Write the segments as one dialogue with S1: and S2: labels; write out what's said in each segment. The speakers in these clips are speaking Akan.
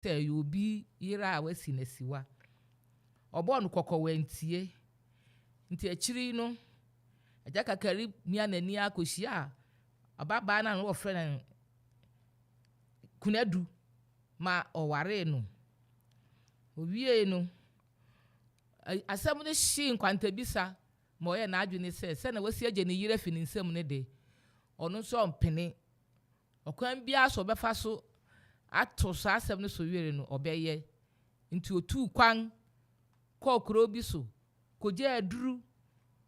S1: Sɛ ɛyɛ obi yere a wasi no asiwa. Ɔbɔɔ no kɔkɔ wantie. Nti akyiri yi no, Agya Kakari mia n'ani ara kɔhyiaa ababaa no a na wɔfrɛ no Kunadu ma ɔwaree no. Owiei no, asɛm no hyee Nkwantabisa ma ɔyɛɛ n'adwene sɛ sɛnea wasi agye ne yere afi ne nsam no de, ɔno nso ɔmpene. Ɔkwan biara so ɔbɛfa so ato saa asɛm no so were no, ɔbɛyɛ. Nti otuu kwan kɔɔ kurow bi so kogyee aduru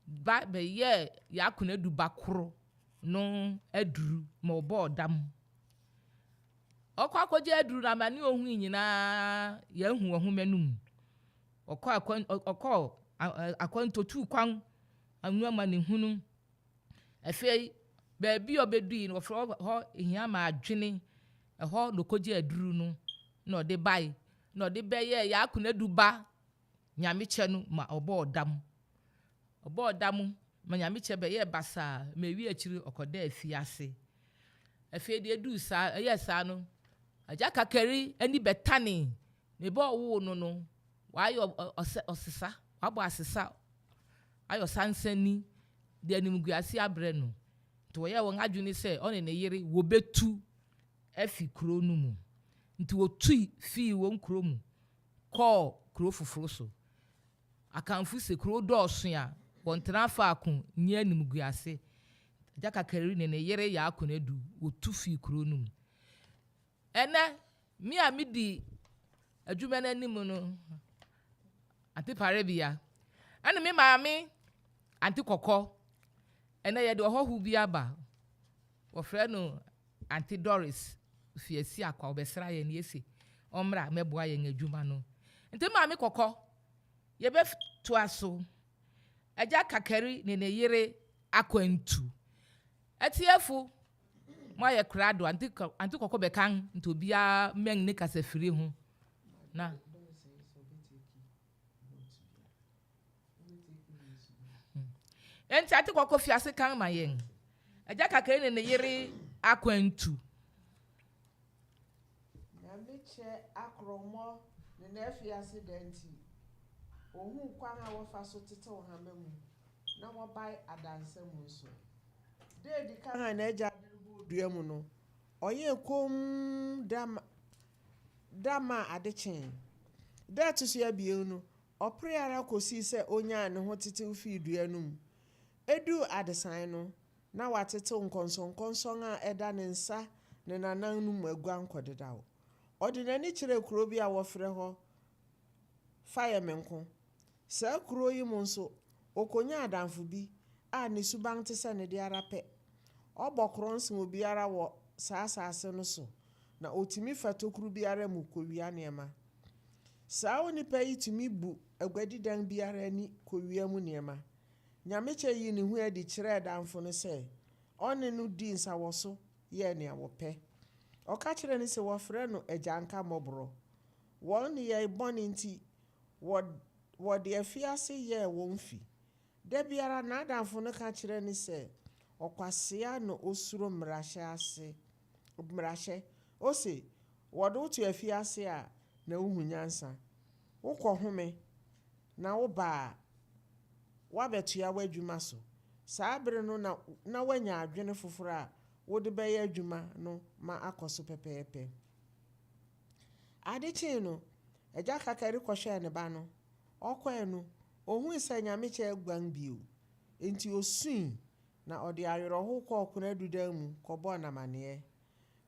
S1: ba bɛyɛɛ Yakono ba koro no aduru ma ɔbɔɔ dam. Ɔkɔ akɔgye aduru no, amane a ohui nyinaa yɛahu wɔ nhoma no mu. Ɔkɔɔ akwan ɔkɔɔ akwantu, otuu kwan anu amanehunu. Afei, baabi a ɔbɛdui no, wɔfrɛ hɔ Ehiama Adwene. Ɛhɔ na ɔkɔgyee aduru no na ɔde bae, na ɔde bɛyɛɛ Yaa Konadu ba Nyamekyɛ no ma ɔbɔɔ dam. Ɔbɔɔ dam ma Nyamekyɛ bɛyɛɛ basaa ma ewiee akyiri ɔkɔdaa afiase. Afei deɛ eduu saa, ɛyɛɛ saa no, Agya Kakari ani bɛtanee ne ba a ɔwoo no no, wayɛ ɔsesa, wabɔ asesa, ayɛ ɔsansani de animguase abrɛ no. Nti wɔyɛɛ wɔn adwene sɛ ɔne ne yere wɔbɛtu afi kuro no mu. Nti wɔtui fii wɔn kuro mu kɔɔ kuro foforo so. Akanfo se kuro dɔɔso a, wɔntena faako nyi animguase. Agya Kakari ne ne yere Yaa Konadu wɔtu fii kuro no mu. Ɛnnɛ, me a midi adwuma no anim no, Ante Parebea, ɛne me maame Ante Kɔkɔ, ɛnnɛ yɛde ɔhɔho bi aba, wɔfrɛ no Ante Doris, ofi Asiakwa, ɔbɛsra yɛn, yɛse ɔmmra mmɛboa yɛn adwuma no. Nti Maame Kɔkɔ, yɛbɛtoa so. Agya Kakari ne ne yere akwantu. Atiefo, Moayɛ krado, ante ante kɔkɔ bɛkan nti obiara mmɛn ne kasafiri ho na. Enti ante kɔkɔ fi ase kan ma yɛn. Agya Kakari ne ne yere akwantu.
S2: Nyamekyɛ akorɔmmɔ ne n'afiase da nti, ohuu kwan a wɔfa so tetew hama mu na wɔbae adansa mu nso. Da a edi kan a n'agya de no bɔɔ dua mu no, ɔyɛɛ komm da da maa ade kyee. Da a ɛto so abien no, ɔperee ara kosii sɛ onyaa ne ho tetew fii dua no mu. Eduu adesae no, na watetew nkɔnsɔnkɔnsɔn a ɛda ne nsa ne n'anan no mu aguan kɔ dedaw. Ɔde n'ani kyerɛɛ kurow bi a wɔfrɛ hɔ Fayemenko. Saa kurow yi mu nso, okonyaa adamfo bi a ne suban te sɛ ne de ara pɛ. Ɔbɔ korɔn sen obiara wɔ saa asase no so, na otumi fa tokuru biara mu kowia nneɛma. Saa onipa yi tumi bu aguadidan biara ani kowia mu nneɛma. Nyamekyɛ yii ne ho adi kyerɛɛ damfo no sɛ ɔne no dii nsawɔso yɛɛ nea wɔpɛ. Ɔka kyerɛɛ no se wɔfrɛ no Agyanka Mmɔborɔ. Wɔn nneyɛe bɔne nti, wɔde afiase yɛɛ wɔn fi. Da biara n'adamfo no ka kyerɛ no sɛ ɔkwasea na osuro mmarahyɛ ase mmarahyɛ. Ose, Wɔde wo to afiase a na wuhu nyansa. Wokɔhome na woba a, woabɛtoa w'adwuma so. Saa bere no na na woanya adwene foforo a wode bɛyɛ adwuma no ma akɔ so pɛpɛɛpɛ. Ade kyee no, Agya Kakari kɔhwɛɛ ne ba no. Ɔkɔe no, ohui sɛ Nyamekyɛ aguan bio. Enti osui, na ɔde awerɛhow kɔɔ Konadu dan mu kɔbɔɔ no amanneɛ.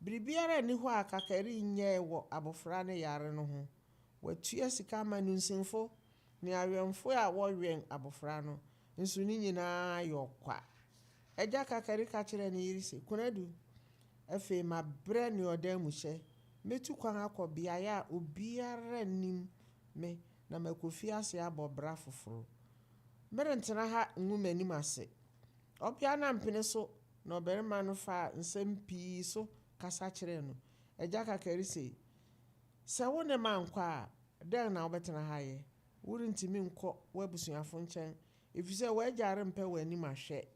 S2: Biribiara nni hɔ a Kakari nyɛe wɔ abofra no yare no ho. Watua sika ama nnunsinfo ne awɛmfo a wɔwɛn abofra no, nso ne nyinaa yɛ ɔkwa. Agya Kakari ka kyerɛɛ ne yere se, Konadu, afei mabrɛ nea ɔdan mu hyɛ. Metu kwan akɔ beae a obiara nnim me na makofi ase abɔ bra foforo. Merentena ha ngu m'anim ase. Ɔbea no ampene so na ɔbarima no faa nsɛm pii so kasa kyerɛɛ no. Agya Kakari se, Sɛ wo ne mankɔ a, dɛn na wobɛtena ha ayɛ? Worentumi nkɔ w'abusuafo nkyɛn, efisɛ w'agya rempɛ w'anim ahwɛ.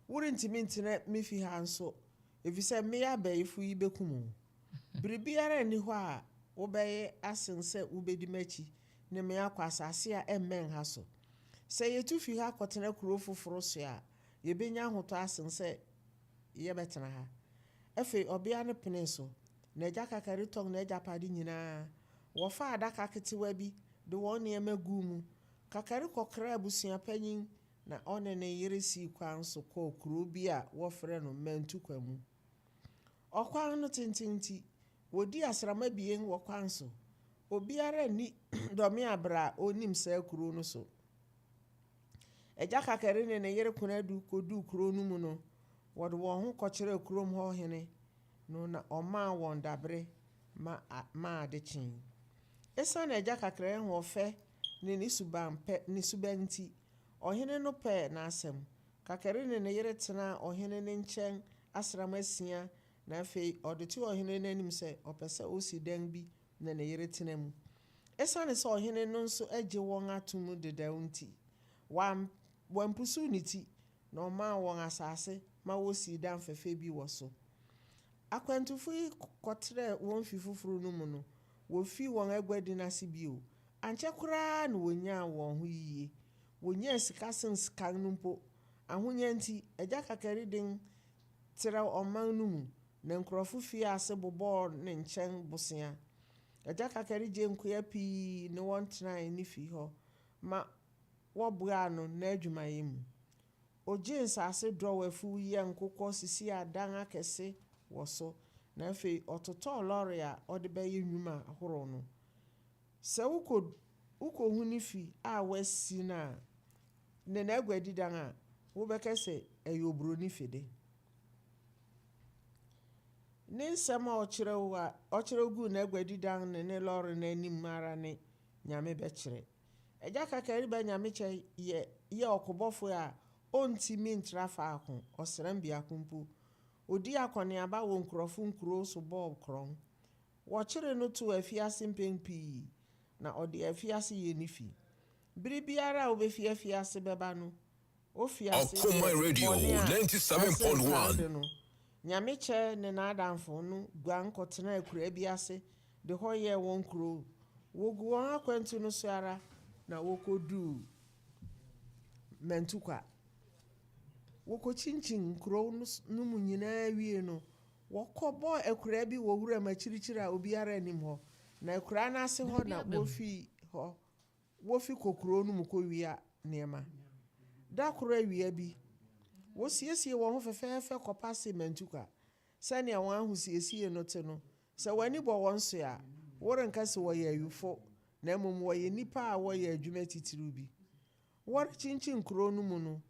S2: Worentumi ntena me fi ha nso, efisɛ mmea abayifo yi bekum wo. Biribiara nni hɔ a wobɛyɛ asen sɛ wubedi m'akyi ne me akɔ asase a ɛmmɛn ha so. Sɛ yetu fi ha kɔtena kurow foforo so a, yebenya ahotɔ asen sɛ yɛbɛtena ha. Afei ɔbea no penee so, na Agya Kakari tɔn n'agyapade nyinaa. Wɔfaa adaka ketewa bi de wɔn nneɛma guu mu. Kakari kɔkraa abusua panyin na ɔne ne yere sii kwan so kɔɔ kurow bi a wɔfrɛ no Mantukwa mu. Ɔkwan no tenten nti, wodii asram abien wɔ kwan so. Obiara nni Dɔmeabrɛ a onim saa kurow no so. Agya Kakari ne ne yere Konadu koduu kurow no mu no, wɔde wɔn ho kɔkyerɛɛ kurom hɔ hene no na ɔmaa wɔn dabere ma maa ade kyee. Esiane Agya Kakari ahoɔfɛ ne ne suban pɛ ne suban nti, ɔhene no pɛɛ n'asɛm. Kakari ne ne yere tenaa ɔhene no nkyɛn asram asia na afei ɔde too ɔhene no anim sɛ ɔpɛ sɛ osi dan bi ne ne yere tena mu. Esiane sɛ ɔhene no nso agye wɔn atom dedaw nti, wampusuw ne ti na ɔmaa wɔn asase ma wosii dan fɛfɛ bi wɔ so. Akwantufo yi kɔtrɛɛ wɔn fi foforo no mu no, wofii wɔn aguadi no ase bio. Ankyɛ koraa na wonyaa wɔn ho yiye. Wonyaa sika sen kan no mpo. Ahonya nti, Agya Kakari din trɛw ɔman no mu na nkurɔfo fii ase bobɔɔ ne nkyɛn bosea. Agya Kakari gyee nkoa pii ne wɔn tenae ne fi hɔ ma wɔboaa no n'adwumayɛ mu. Ogyee nsase dɔw afuw yɛɛ nkokɔ sisii adan akɛse wɔ so, na afei ɔtotɔɔ lɔre a ɔde bɛyɛ nnwuma ahorow no. Sɛ wokɔ wukohu ne fi a wasi no a ne n'aguadidan a, wobɛka sɛ ɛyɛ oburoni fi de. Ne nsɛm a ɔkyerɛw a ɔkyerɛw guu n'aguadidan ne ne lɔre no anim ara ne Nyame bɛkyerɛ. Agya Kakari ba Nyamekyɛ yɛ yɛ ɔkobɔfo a ontumi ntra faako ɔsram biako mpo. Odii akɔneaba wɔ nkurɔfo nkurow so bɔɔ korɔn. Wɔkyeree no too afiase mpɛn pii, na ɔde afiase yɛɛ ne fi. Bere biara a obefi afiase bɛba no, ofi ase
S3: Ɔkoman
S2: yɛ
S3: Radio
S2: bɔne a ɛsen kan
S3: 97.1.
S2: de no. Nyamekyɛ ne n'adamfo no guan kɔtenaa akuraa bi ase de hɔ yɛɛ wɔn kurow. Wogu wɔn akwantu no so ara na wokoduu Mantukwa. Wokokyinkyin nkurow no mu nyinaa wie no, wɔkɔbɔɔ akuraa bi wɔ wuram akyirikyiri a obiara nnim hɔ. Na akuraa no ase hɔ na wofii hɔ wofi kɔ kurow no mu kowia nneɛma. Da koro awia bi, wosiesie wɔn ho fɛfɛɛfɛ kɔpase Mantukwa. Sɛnea wɔn ahosiesie no te no, sɛ w'ani bɔ wɔn so a, worenka sɛ wɔyɛ awifo, na mmom wɔyɛ nnipa a wɔyɛ adwuma titiriw bi. Wɔrekyinkyin kurow no mu no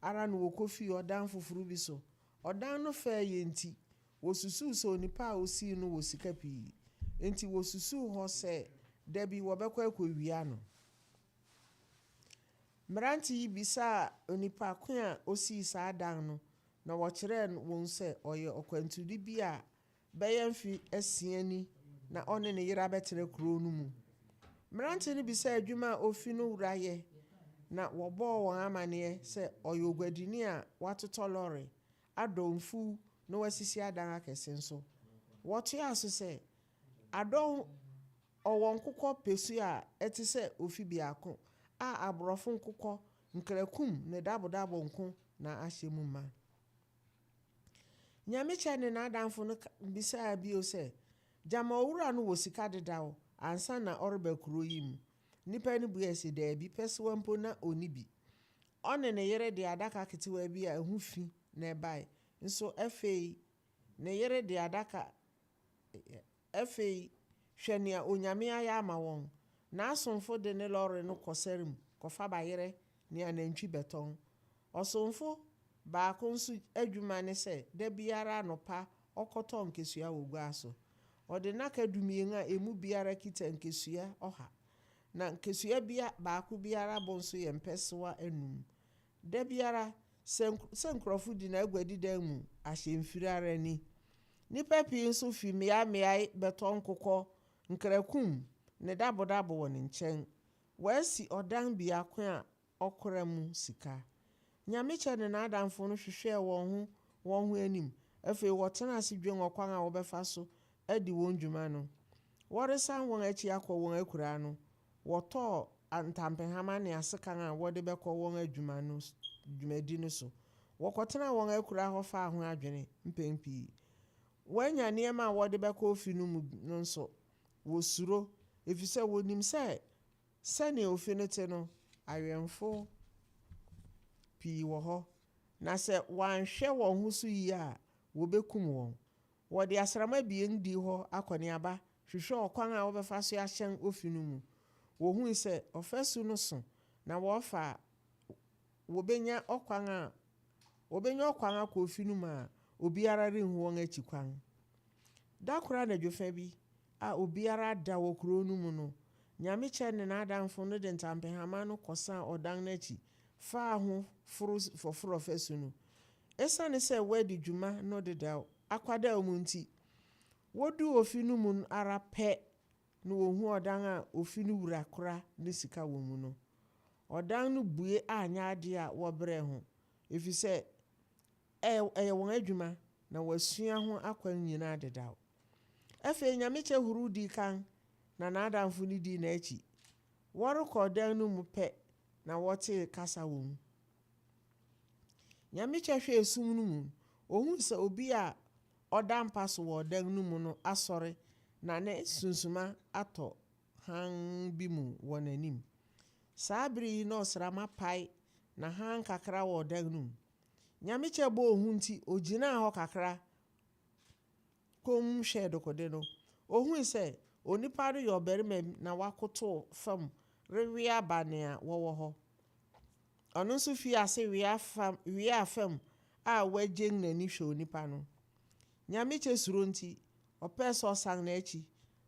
S2: ara na wokofii ɔdan foforo bi so. Ɔdan no fɛ yɛ nti, wosusuw sɛ onipa a osii no wɔ sika pii. Enti wosusuw hɔ sɛ da bi wɔbɛkɔ akowia no. Mmerante yi bisaa onipa ko a osii saa dan no, na wɔkyerɛɛ wɔn sɛ ɔyɛ ɔkwantuni bi a bɛyɛ mfe asia ni na ɔne ne yere abɛtena kurow no mu. Mmerante no bisaa adwuma a ofi no wura yɛ, na wɔbɔɔ wɔn amanneɛ sɛ ɔyɛ oguadini a watotɔ lɔre, adɔ mfuw na wasisi adan akɛse nso. Wɔtoaa so sɛ, adɔn ɔwɔ nkokɔ pesu a ɛte sɛ ofi biako a aborɔfo nkokɔ, nkrakum ne dabodabo nko na ahyɛ mu ma. Nyamekyɛ ne n'adamfo no bisaa bio sɛ, gyama owura no wɔ sika dedaw ansa na ɔreba kurow yi mu. Nnipa no buae sɛ daabi, pɛsewa mpo na onni bi. Ɔne ne yere de adaka ketewa bi a ɛho fi na ɛbae. Nso afei ne yere de adaka afei hwɛ nea Onyame ayɛ ama wɔn. N'asomfo de ne lɔre no kɔ sɛre mu kɔfa bayerɛ ne anantwi bɛtɔn. Ɔsomfo baako nso adwuma ne sɛ da biara anɔpa ɔkɔtɔ nkesua wɔ gua so. Ɔde nnaka dumien a emu biara kita nkesua ɔha. Na nkesua bia baako biara bo nso yɛ mpɛsewa anum. Da biara sɛ sɛ nkurɔfo di n'aguadidan mu ahyɛmfiri ara ni. Nnipa pii nso fi mmeaemmeae bɛtɔ nkokɔ, nkrakum ne dabodabo wɔ ne nkyɛn. Wɔasi ɔdan biako a ɔkora mu sika. Nyamekyɛ ne n'adamfo no hwehwɛɛ wɔn ho wɔn ho anim. Afei wɔtenaa ase dwen ɔkwan a wɔbɛfa so adi wɔn dwuma no. Wɔresan wɔn akyi akɔ wɔn akuraa no, wɔtɔɔ ntampehama ne asekan a wɔde bɛkɔ wɔn adwuma no dwumadi no so. Wɔkɔtenaa wɔn akuraa hɔ faa ho adwene mpɛn pii. Wɔanya nneɛma a wɔde bɛkɔ ofi no mu no nso, wosuro, efisɛ wonim sɛ sɛnea ofi no te no, awɛmfo pii wɔ hɔ, na sɛ wɔanhwɛ wɔn ho so yiye a, wobekum wɔn. Wɔde asram abien dii hɔ akɔneaba hwehwɛɛ ɔkwan a wɔbɛfa so ahyɛn ofi no mu. Wohui sɛ ɔfasu no so na wɔfa a, wobenya ɔkwan a wobenya ɔkwan akɔ ofi no mu a obiara renhu wɔn akyi kwan. Da koro anadwo fa bi a obiara ada wɔ kurow no mu no, Nyamekyɛ ne n'adamfo no de ntampehama no kɔsan ɔdan no akyi faa ho foro fɔforoo ɔfasu no. Esiane sɛ wɔadi dwuma no dedaw akwadaw mu nti, woduu ofi no mu ara pɛ na wohuu ɔdan a ofi no wura kora ne sika wɔ mu no. Ɔdan no bue anyɛ ade a wɔbrɛɛ ho, efisɛ ɛyɛ wɔn adwuma na wɔasua ho akwan nyinaa dedaw. Afei Nyamekyɛ huruw dii kan na n'adamfo no dii n'akyi. Wɔrekɔ ɔdan no mu pɛ na wɔtee kasa wɔ mu. Nyamekyɛ hwɛɛ sum no mu no, ohui sɛ obi a ɔda mpa so wɔ ɔdan no mu no asɔre na ne sunsuma atɔ hann bi mu wɔ n'anim. Saa bere yi na ɔsram apae na hann kakra wɔ ɔdan no mu. Nyamekyɛ bɔɔ hu nti ogyinaa hɔ kakra komm hwɛɛ dekode no. Ohui sɛ onipa no yɛ ɔbarima bi na wakotow fam rewea aba nea wɔwɔ hɔ. Ɔno nso fii ase weaa fam a wagyen n'ani hwɛ onipa no. Nyamekyɛ suro nti, ɔpɛe sɛ ɔsan n'akyi,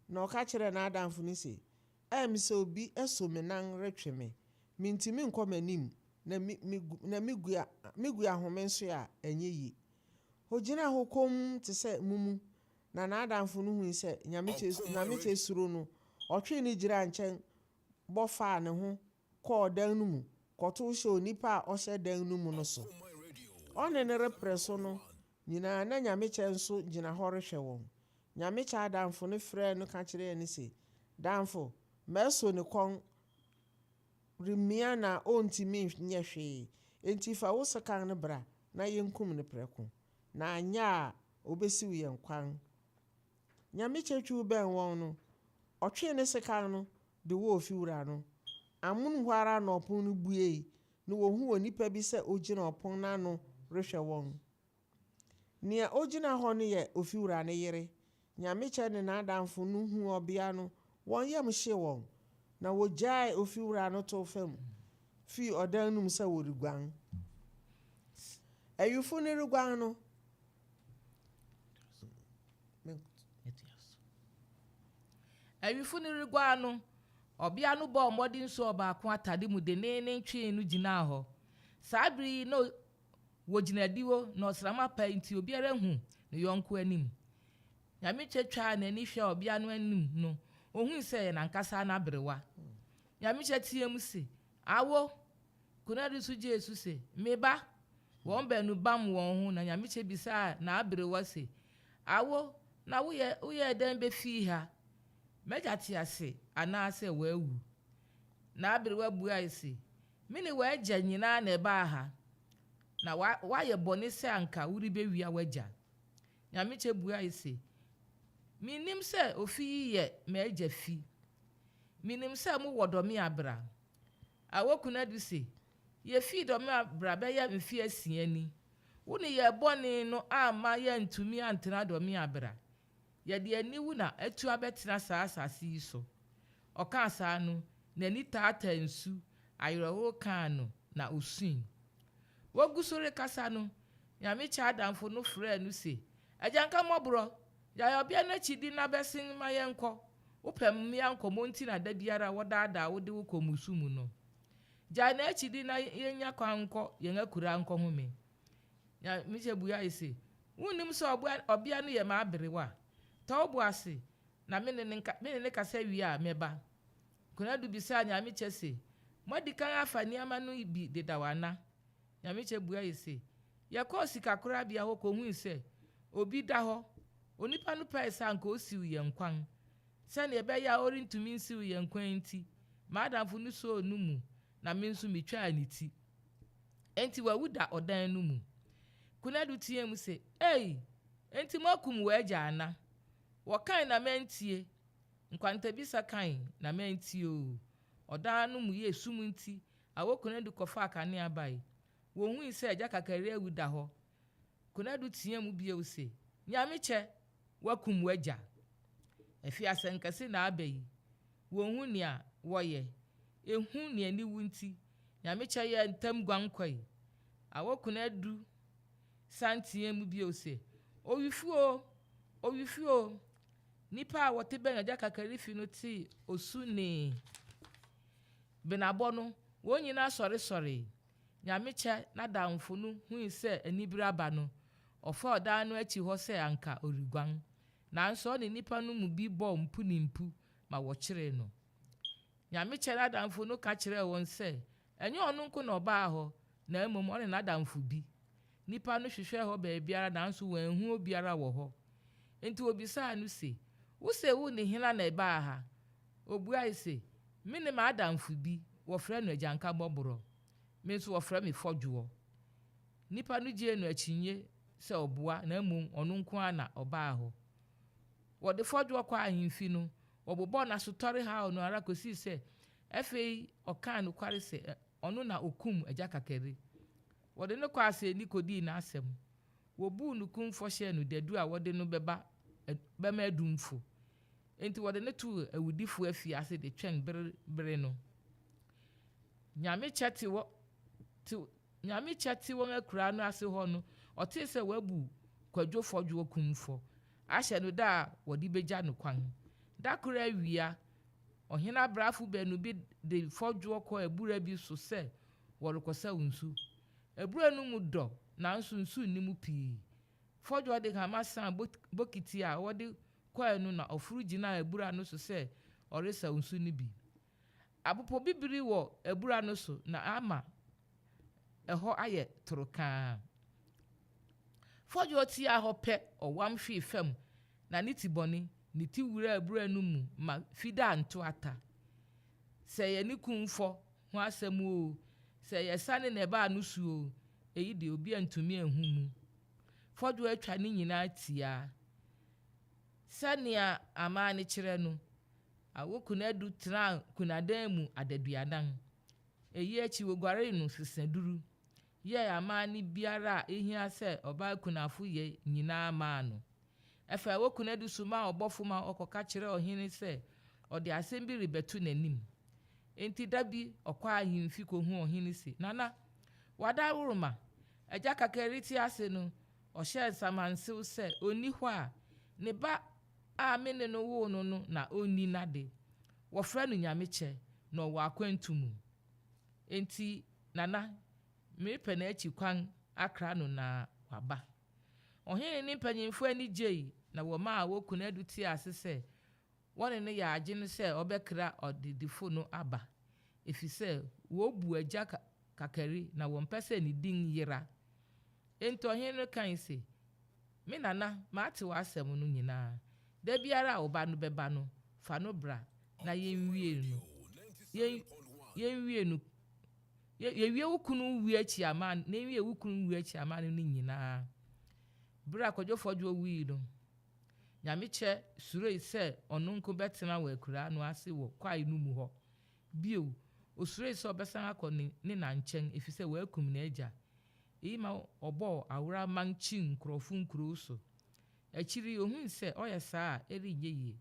S2: na ɔka kyerɛɛ n'adamfo no se, Ɛyɛ me sɛ obi aso me nan retwe me. Mintumi nkɔ m'anim, na migu ahome nso a, ɛnyɛ yiye. Ogyinaa hɔ komm te sɛ mumu, na n'adamfo no hui sɛ Nyamekyɛ suro no, ɔtwee no gyinaa nkyɛn bɔ faa ne ho kɔɔ dan no mu kɔtow hyɛɛ onipa a ɔhyɛ dan no mu no so. Ɔne no repere so no nyinaa na Nyamekyɛ nso gyina hɔ rehwɛ wɔn. Nyamekyɛ adamfo no frɛɛ no ka kyerɛɛ no se, Damfo, maso ne kɔn remia na ontumi nyɛ hwee, enti fa wo sekan no bra na yenkum no prɛko, na anyɛ a obesiw yɛn kwan. Nyamekyɛ twiw bɛn wɔn no, ɔtwee ne sekan no de wɔɔ ofiwura no. Amonom hɔ ara na ɔpon no buei, na wohuu onipa bi sɛ ogyina ɔpon no ano rehwɛ wɔn. Nea ogyina hɔ no yɛ ofiwura no yere. Nyamekyɛ ne n'adamfo no huu ɔbea no, wɔn yam hyee wɔn, na wogyaee ofiwura no too fam fii ɔdan no mu sɛ wɔreguan. Awifo no reguan no,
S1: Awifo no reguan no, ɔbea no bɔɔ mmɔden soo ɔbaako atade mu denneennen twee no gyinaa hɔ. Saa bere yi na wogyina adiwo na ɔsram apae nti obiara hu ne yɔnko anim. Nyamekyɛ twaa n'ani hwɛɛ ɔbea no anim no, ohui sɛ ɛyɛ n'ankasa n'aberewa. Nyamekyɛ teɛɛm se, Awo! Konadu nso gyee so se, Me ba! Wɔn baanu bam wɔn ho na Nyamekyɛ bisaa n'aberewa se, Awo, na woyɛ woyɛɛ dɛn befii ha? M'agya te ase anaasɛ wawu? N'aberewa buae se, Me ne w'agya nyinaa na ɛbaa ha, na woayɛ bɔne sɛ anka worebewia w'agya. Nyamekyɛ buae se, Minnim sɛ ofi yi yɛ m'agya fi. Minim sɛ mowɔ Dɔmeabra. Awokunadu se, Yefii Dɔmeabra bɛyɛ mfe asia ni. Wo nneyɛe bɔne no amma yɛantumi antena Dɔmeabra. Yɛde aniwu na atu abɛtena saa asase yi so. Ɔkaa saa no, n'ani taataa nsu, awerɛhow kaa no, na osui. Wogu so rekasa no, Nyamekyɛ adamfo no frɛɛ no se, Agyanka mmɔborɔ, gyae ɔbea no akyi di na bɛsen ma yɛnkɔ. Wopɛ mmea nkɔmmɔ nti na da biara wɔdaadaa wo de wo kɔ mmusu mu no. Gyae n'akyi di na yennya kwan nkɔ yɛn akuraa nkɔhome. Nyamekyɛ buae se, Wunnim sɛ ɔbea no yɛ m'aberewa? Tɔ wo bo ase na me ne no kasa wie a, mɛba. Konadu bisaa Nyamekyɛ se, Moadi kan afa nneɛma no bi dedaw ana? Nyamekyɛ buae se, Yɛkɔɔ sikakorabea hɔ kohui sɛ obi da hɔ. Onipa no pɛe sɛ anka osiw yɛn kwan. Sɛnea ɛbɛyɛ a ɔrentumi nsiw yɛn kwan nti, m'adamfo no soo no mu na me nso mitwaa ne ti. Enti wawu da ɔdan no mu. Konadu teɛɛ mu se, Ei! Enti moakum w'agya ana? Wɔkae na mantie. Nkwantabisa kae na mantie oo. Ɔdan no mu yɛɛ sum nti, Awo Konadu kɔfaa kanea bae. Wohui sɛ Agya Kakari awu da hɔ. Konadu teɛɛ mu bio se, Nyame kyɛ, woakum w'agya! Afei asɛnkɛse na aba yi. Wonhu nea wɔyɛ. Ehu ne aniwu nti, Nyamekyɛ yɛɛ ntɛm guan kɔe. Awo Konadu san teɛɛ mu bio se, Owifo o! Owifo o! Nnipa a wɔte bɛn Agya Kakari fi no tee osu ne benabɔ no, wɔn nyinaa sɔresɔree. Nyamekyɛ n'adamfo no hui sɛ anibere aba no, ɔfaa ɔdan no akyi hɔ sɛ anka ɔreguan. Nanso ɔne nnipa no mu bi bɔɔ mpu-ne-mpu ma wɔkyeree no. Nyamekyɛ n'adamfo no ka kyerɛɛ wɔn sɛ ɛnyɛ ɔno nko na ɔbaa hɔ, na mmom ɔne n'adamfo bi. Nnipa no hwehwɛɛ hɔ baabiara nanso wɔanhu obiara wɔ hɔ. Enti wobisaa no se, Wuse wo ne hena na ɛbaa ha? Obuae se, Me ne m'adamfo bi, wɔfrɛ no Agyanka Mmɔborɔ. Me nso wɔfrɛ me Fɔdwoɔ. Nnipa no gyee no akyinnye sɛ ɔboa na mmom ɔno nko ara na ɔbaa hɔ. Wɔde Fɔdwoɔ kɔɔ ahemfi no, wɔbobɔɔ no asotɔre haw no ara kosii sɛ afei ɔkaa nokware sɛ ɔno na okum Agya Kakari. Wɔde no kɔɔ asɛnni kodii n'asɛm. Wobuu no kumfɔ hyɛɛ no dadu a wɔde no bɛba bɛma adumfo. Enti wɔde no too awudifo afiase de twɛn bere bere no. Nyamekyɛ te wɔ te Nyamekyɛ te wɔn akuraa no ase hɔ no, ɔtee sɛ wɔabu Kwadwo Fɔdwoɔ kumfɔ ahyɛ no da a wɔde begya no kwan. Da koro awia, ɔhene abrafo baanu bi de Fɔdwoɔ kɔɔ abura bi so sɛ wɔrekɔsaw nsu. Abura no mu dɔ nanso nsu nni mu pii. Fɔdwoɔ de hama saa bokiti a wɔde kɔe no na ɔforo gyinaa abura no so sɛ ɔresaw nsu no bi. Apopobibiri wɔ abura no so na ama ɛhɔ ayɛ torokaa. Fɔdwoɔ tiaa hɔ pɛ, ɔwam hwee fam na ne ti bɔne, ne ti wuraa abura no mu ma fidaa nto ata. Sɛ ɛyɛ ne kumfɔ ho asɛm oo, sɛ ɛyɛ asiane na ɛbaa no so oo, eyi de obi antumi anhu mu. Fɔdwoɔ atwa ne nyinaa tiaa. Sɛnea amanne kyerɛ no, Awo Konadu tenaa kunadan mu adaduanan. Eyi akyi woguaree no sesaduru, yɛɛ amanne biara a ehia sɛ ɔbaa kunafo yɛ nyinaa maa no. Afei Awo Konadu somaa ɔbɔfo ma ɔkɔka kyerɛɛ ɔhene sɛ ɔde asɛm bi rebɛto n'anim. Enti da bi ɔkɔɔ ahemfi kohuu ɔhene se, Nana, w'adaworoma, Agya Kakari te ase no, ɔhyɛɛ nsamansew sɛ onni hɔ a, ne ba a me ne no woo no no na onni n'ade. Wɔfrɛ no Nyamekyɛ, na ɔwɔ akwantu mu. Enti, Nana, merepɛ n'akyi kwan akra no na waba. Ɔhene ne ne mpanyimfo ani gyei, na wɔmaa wɔn kunadu tee ase sɛ wɔne no yɛ adwene sɛ ɔbɛkra ɔdedifo no aba, efisɛ wobu agya Kakari na wɔmpɛ sɛ ne din yera. Enti ɔhene no kae se, Me nana, mate w'asɛm no nyinaa. Da biara a wo ba no bɛba no, fa no bra na yenwie no. Yen, yenwie no. Ye, yewie wo kunu wu akyi amanne, na yenwie wo kunu wu akyi amanne no nyinaa. Bere a Kwadwo Fɔdwoɔ wui no, Nyamekyɛ suroe sɛ ɔno nko bɛtena wɔ akuraa no ase wɔ kwae no mu hɔ. Bio, osuroe sɛ ɔbɛsan akɔ ne ne na nkyɛn efisɛ wɔakum n'agya. Eyi ma ɔbɔɔ aworaman kyin nkurɔfo nkurow so. Akyiri yi ohui sɛ ɔyɛ saa a ɛrenyɛ yie.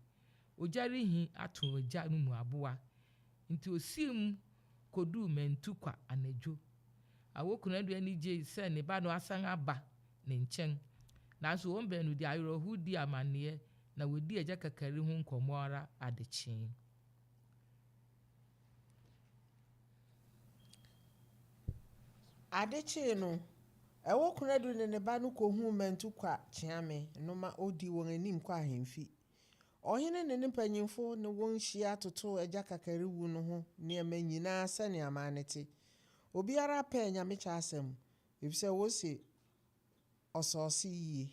S1: Ogya rehi ato agya no mu aboa. Enti osiim koduu Mantukwa anadwo. Awokunadu ani gyei sɛ ne ba no asan aba ne nkyɛn. Nanso wɔn baanu de awerɛhow dii amanneɛ na wodii agya kakari ho nkɔmmɔ ara adekyee.
S2: Ade kyee no, Ɛwo Konadu ne ne ba no kohuu Mantukwa Kyeame no ma odii wɔn anim kɔɔ ahemfi. Ɔhene ne ne mpanyimfo ne wɔn hyia totoo Agya Kakari wu no ho nneɛma nyinaa sɛnea amanne te. Obiara pɛɛ Nyamekyɛ asɛm, efisɛ wose ɔsɛ ɔse yiye.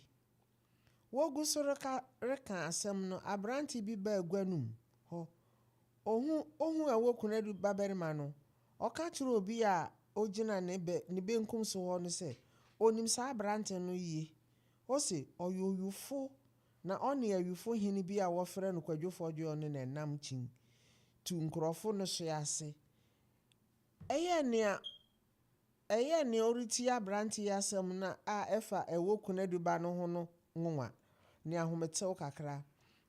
S2: Wogu so reka reka asɛm no, aberante bi baa gua no mu hɔ. Ohu ohuu Ɛwɔ Kunadu babarima no, ɔka kyerɛɛ obi a ogyina ne bɛ ne benkum so hɔ no sɛ, onim saa aberante no yie. Ose ɔyɛ owifo na ɔne awifo hene bi a wɔfrɛ no Kwadwo Fɔdwoɔ no na ɛnam kyin tu nkurɔfo no hwe ase. Ɛyɛɛ nea ɛyɛɛ nea ɔretie aberante yi asɛm no a ɛfa Ɛwɔ Kunadu ba no ho no nwonwa ne ahometew kakra.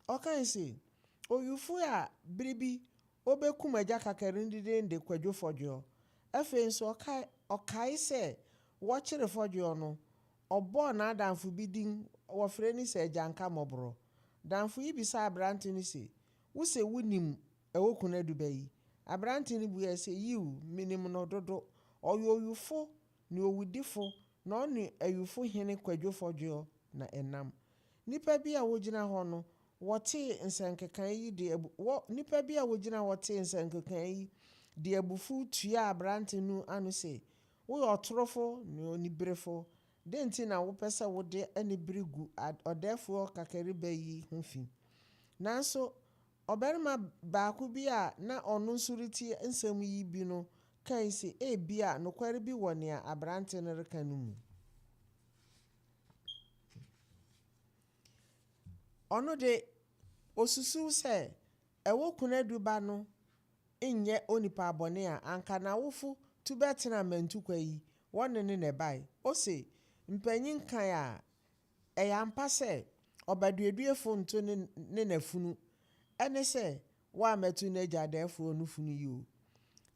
S2: Ɔkae se, Owifo a bere bi obekum Agya Kakari no din de Kwadwo Fɔdwoɔ. Afei nso ɔkae ɔkae sɛ wɔkyere Fɔdwoɔ no, ɔbɔɔ n'adamfo bi din wɔfrɛ no sɛ Agyanka Mmɔborɔ. Damfo yi bisaa aberante no se, Wose wunim Ɛwɔ Kunadu ba yi? Aberante no buae sɛ, Yiw, minim no dodo. Ɔyɛ owifo ne owudifo na ɔne awifo hene Kwadwo Fɔdwoɔ na ɛnam. Nnipa bi a wogyina hɔ no, wɔtee nsɛnkekae yi de abu wɔ nnipa bi a wogyina hɔ tee nsɛnkekae yi de abufuw tuaa aberante no ano se, Woyɛ ɔtorofo ne oniberefo. Dɛn nti na wopɛ sɛ wode anibere gu ɔdɛɛfoɔ kakariba yi ho fi? Nanso ɔbarima baako bi a na ɔno nso retie nsɛm yi bi no kae se ebia nokware bi wɔ nea aberante no reka no mu. Ɔno de, osusuw sɛ ɛwɔ kunadu ba no nyɛ onipa bɔne a, anka n'awofo tu bɛtena mmantukwa yi, wɔne no na ɛbae. Ose, Mpanyin kae a, ɛyɛ ampa sɛ ɔbaduaduafo nto ne ne na funu, ɛne sɛ wammɛto n'agya dɛɛfoɔ no funu yi o.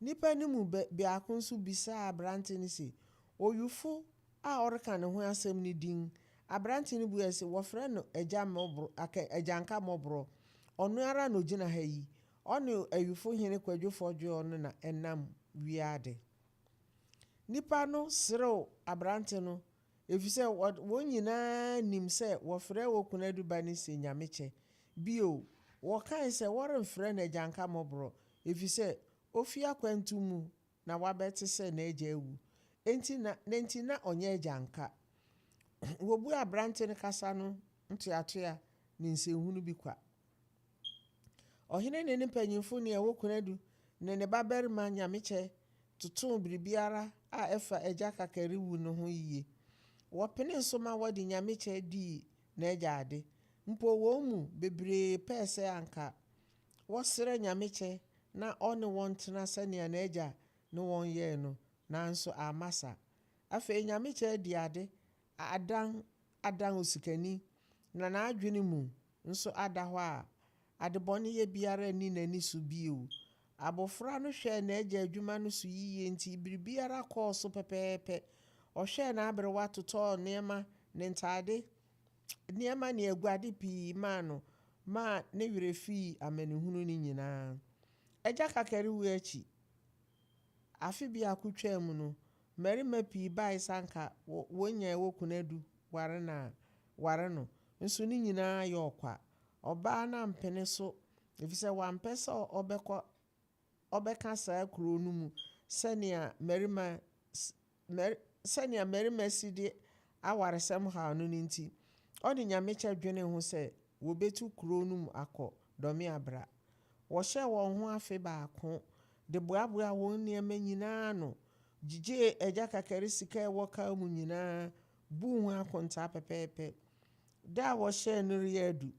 S2: Nnipa no mu biako nso bisaa aberante no se, Owifo a ɔreka ne ho asɛm no din? Aberante no buae se, Wɔfrɛ no Agya Mmɔborɔ, aka Agyanka Mmɔborɔ. Ɔno ara na ogyina ha yi. Ɔne Awifo hene Kwadwo Fɔdwoɔ no na ɛnam wia ade. Nnipa no serew aberante no, efisɛ wɔn nyinaa nim sɛ wɔfrɛ wɔn kunadu ba no se Nyamekyɛ. Bio, wɔkae sɛ wɔremfrɛ no Agyanka Mmɔborɔ, efisɛ ofi akwantu mu na wabɛte sɛ n'agya awu, enti na enti na ɔnyɛ agyanka. Wobuaa aberante no kasa no ntoatoa ne nsɛnhunu bi kwa. Ɔhene ne ne mpanyimfo ne ɛwɔ Konadu ne ne babarima Nyamekyɛ totoo biribiara a ɛfa agya Kakari wu no ho yiye. Wɔpenee so ma wɔde Nyamekyɛ dii n'agya ade. Mpo wɔn mu bebree pɛe sɛ anka wɔsrɛ Nyamekyɛ na ɔne wɔn tena sɛnea n'agya ne wɔn yɛe no, nanso amma sa. Afei Nyamekyɛ adi ade adan adan osikani, na n'adwene mu nso ada hɔ a adebɔneyɛ biara nni n'ani so bio. Abofra no hwɛɛ n'agya adwuma no so yiye nti biribiara kɔɔ so pɛpɛɛpɛ. Ɔhwɛɛ n'aberewa totɔɔ nneɛma ne ntade nneɛma ne aguade pii maa no maa ne werɛ fii amanehunu no nyinaa. Agya Kakari wu akyi afe biako twaam no, mmarima pii bae sɛ anka wonya ɛwɔ kunadu ware no a, ware no, nso ne nyinaa yɛ ɔkwa. Ɔbaa no ampene so efisɛ wampɛ sɛ ɔbɛkɔ ɔbɛka saa kurow no mu sɛnea mmarima sɛnea mmarima si de awaresɛm haw no no nti, ɔne Nyamekyɛ dwenee ho sɛ wobetu kurow no mu akɔ Dɔme Abra. Wɔhyɛɛ wɔn ho afe baako de boaboaa wɔn nneɛma nyinaa ano, gyigyee Agya Kakari sika a ɛwɔ kar mu nyinaa, buu ho akontaa pɛpɛɛpɛ. Da a wɔhyɛɛ no reyɛ adu.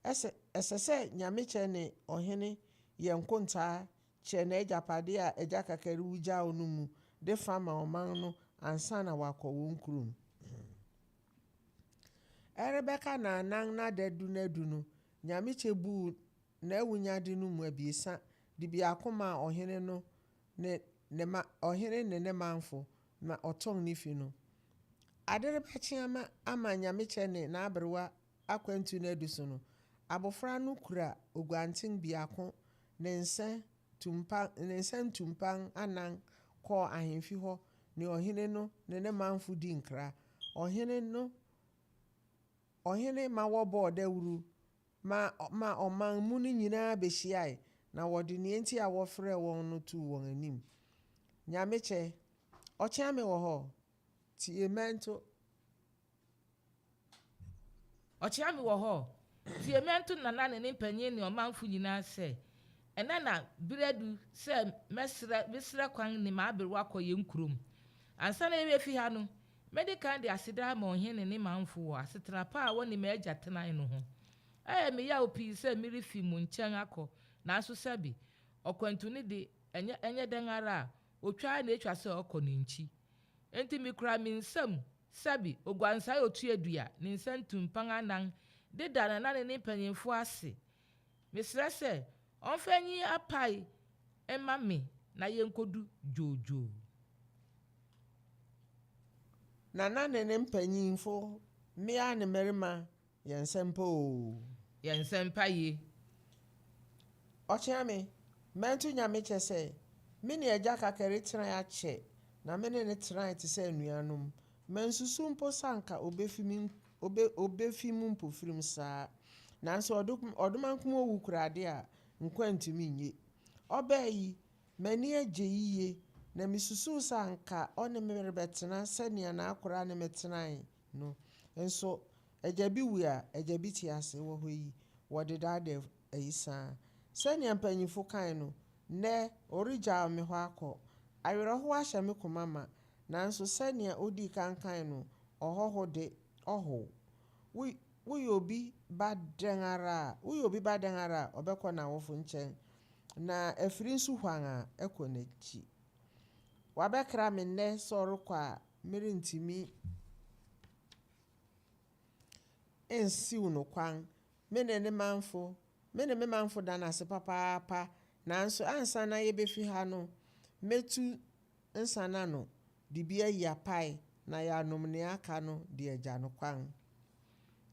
S2: Ɛsɛ ɛsɛ sɛ Nyamekyɛ ne ɔhene yɛ nkontaa kyɛ n'agyapade a Agya Kakari wu gyaw no mu de fa ma ɔman no ansa na wakɔ wɔn kurom. Ɛrebɛka nnannan na dadu no adu no, Nyamekyɛ buu n'awunyade no mu abiɛsa de biako maa ɔhene no ne ne ma ɔhene ne ne manfo na ɔtɔn ne fi no. Ade rebɛkye ama ama Nyamekyɛ ne n'aberewa akwantu no adu so no, abofra no kura oguanten biako ne nsa tumpan ne nsa ntumpan anan kɔɔ ahemfi hɔ ne ɔhene no ne ne manfo dii nkra. Ɔhene no ɔhene ma wɔbɔɔ dawuru ma ma ɔman mu no nyinaa behyiae na wɔde nea enti a wɔfrɛɛ wɔn no too wɔn anim. Nyamekyɛ, ɔkyeame wɔ hɔ? Tie mɛnto.
S1: Ɔkyea me wɔ hɔ. Tie mɛnto Nana ne ne mpanyin ne ɔmanfo nyinaa sɛ, ɛnnɛ na bere adu sɛ mɛsrɛ mesrɛ kwan ne m'aberewa akɔ yɛn kurom. Ansa na yɛrefi ha no, medi kan de aseda ama ɔhene ne ne manfo wɔ asetena pa a wɔne m'agya tenae no ho. Ɛyɛ me yaw pii sɛ merefi mo nkyɛn akɔ, nanso sɛbe, ɔkwantuni de, ɛnyɛ ɛnyɛ dɛn ara a, otwa ara na etwa sɛ ɔkɔ ne nkyi. Enti mikura me nsam sɛbe, oguansae a otua dua, ne nsa ntumpan anan de da Nana ne ne mpanyimfo ase. Mesrɛ sɛ ɔmfa nyi apae mma me na yenkodu dwoodwoo.
S2: Nana ne ne mpanyimfo, mmea ne mmarima, yɛ nsɛmpa oo.
S1: Yɛ nsɛmpa ye.
S2: Ɔkyeame, mɛnto Nyame kyɛ sɛ, me ne Agya Kakari tenae akyɛ, na me ne no tenae te sɛ anuanom. Mansusu mpo sɛ anka obefi me obe obefi mu mpofirim saa. Nanso ɔdomankoma owu kura ade a nkwa ntumi nnye. Ɔbaa yi, m'ani agye yiye, na misusuw sɛ anka ɔne me rebɛtena sɛnea n'akora ne me tenae no. Nso, agya bi wu a, agya bi te ase wɔ hɔ yi, wɔde daadaa ayisaa. Sɛnea mpanyimfo kae no, nnɛ ɔregyaw me hɔ akɔ. Awerɛhow ahyɛ me koma ma, nanso sɛnea odii kan kae no, ɔhɔho de, ɔhow. Wo woyɛ obi ba dɛn ara a, woyɛ obi ba dɛn ara a, ɔbɛkɔ n'awofo nkyɛn. Na afiri nso huan a, ɛkɔ n'akyi. Wabɛkra me nnɛ sɛ ɔrekɔ a, merentumi nsiw no kwan. Me ne ne manfo, me ne me manfo da no ase papaapa. Nanso ansa na yebefi ha no, metu nsa no ano de bi ayi apae na yɛanom nea aka no de agya no kwan.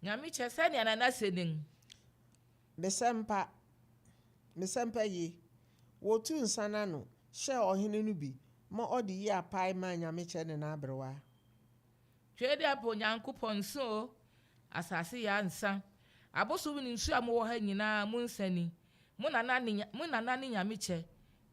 S1: Nyame kyɛ sɛnea Nana se nen.
S2: Mesɛmpa, mesɛmpa ye. Wotuu nsa no ano hyɛɛ ɔhene no bi ma ɔde yii apae maa Nyamekyɛ ne n'aberewa.
S1: Tweaduapo Onyankopɔn nsa o, asase yaa nsa, abosom ne nsu a mowɔ ha nyinaa mo nsa ni, mo nana ne mo nana ne Nyamekyɛ,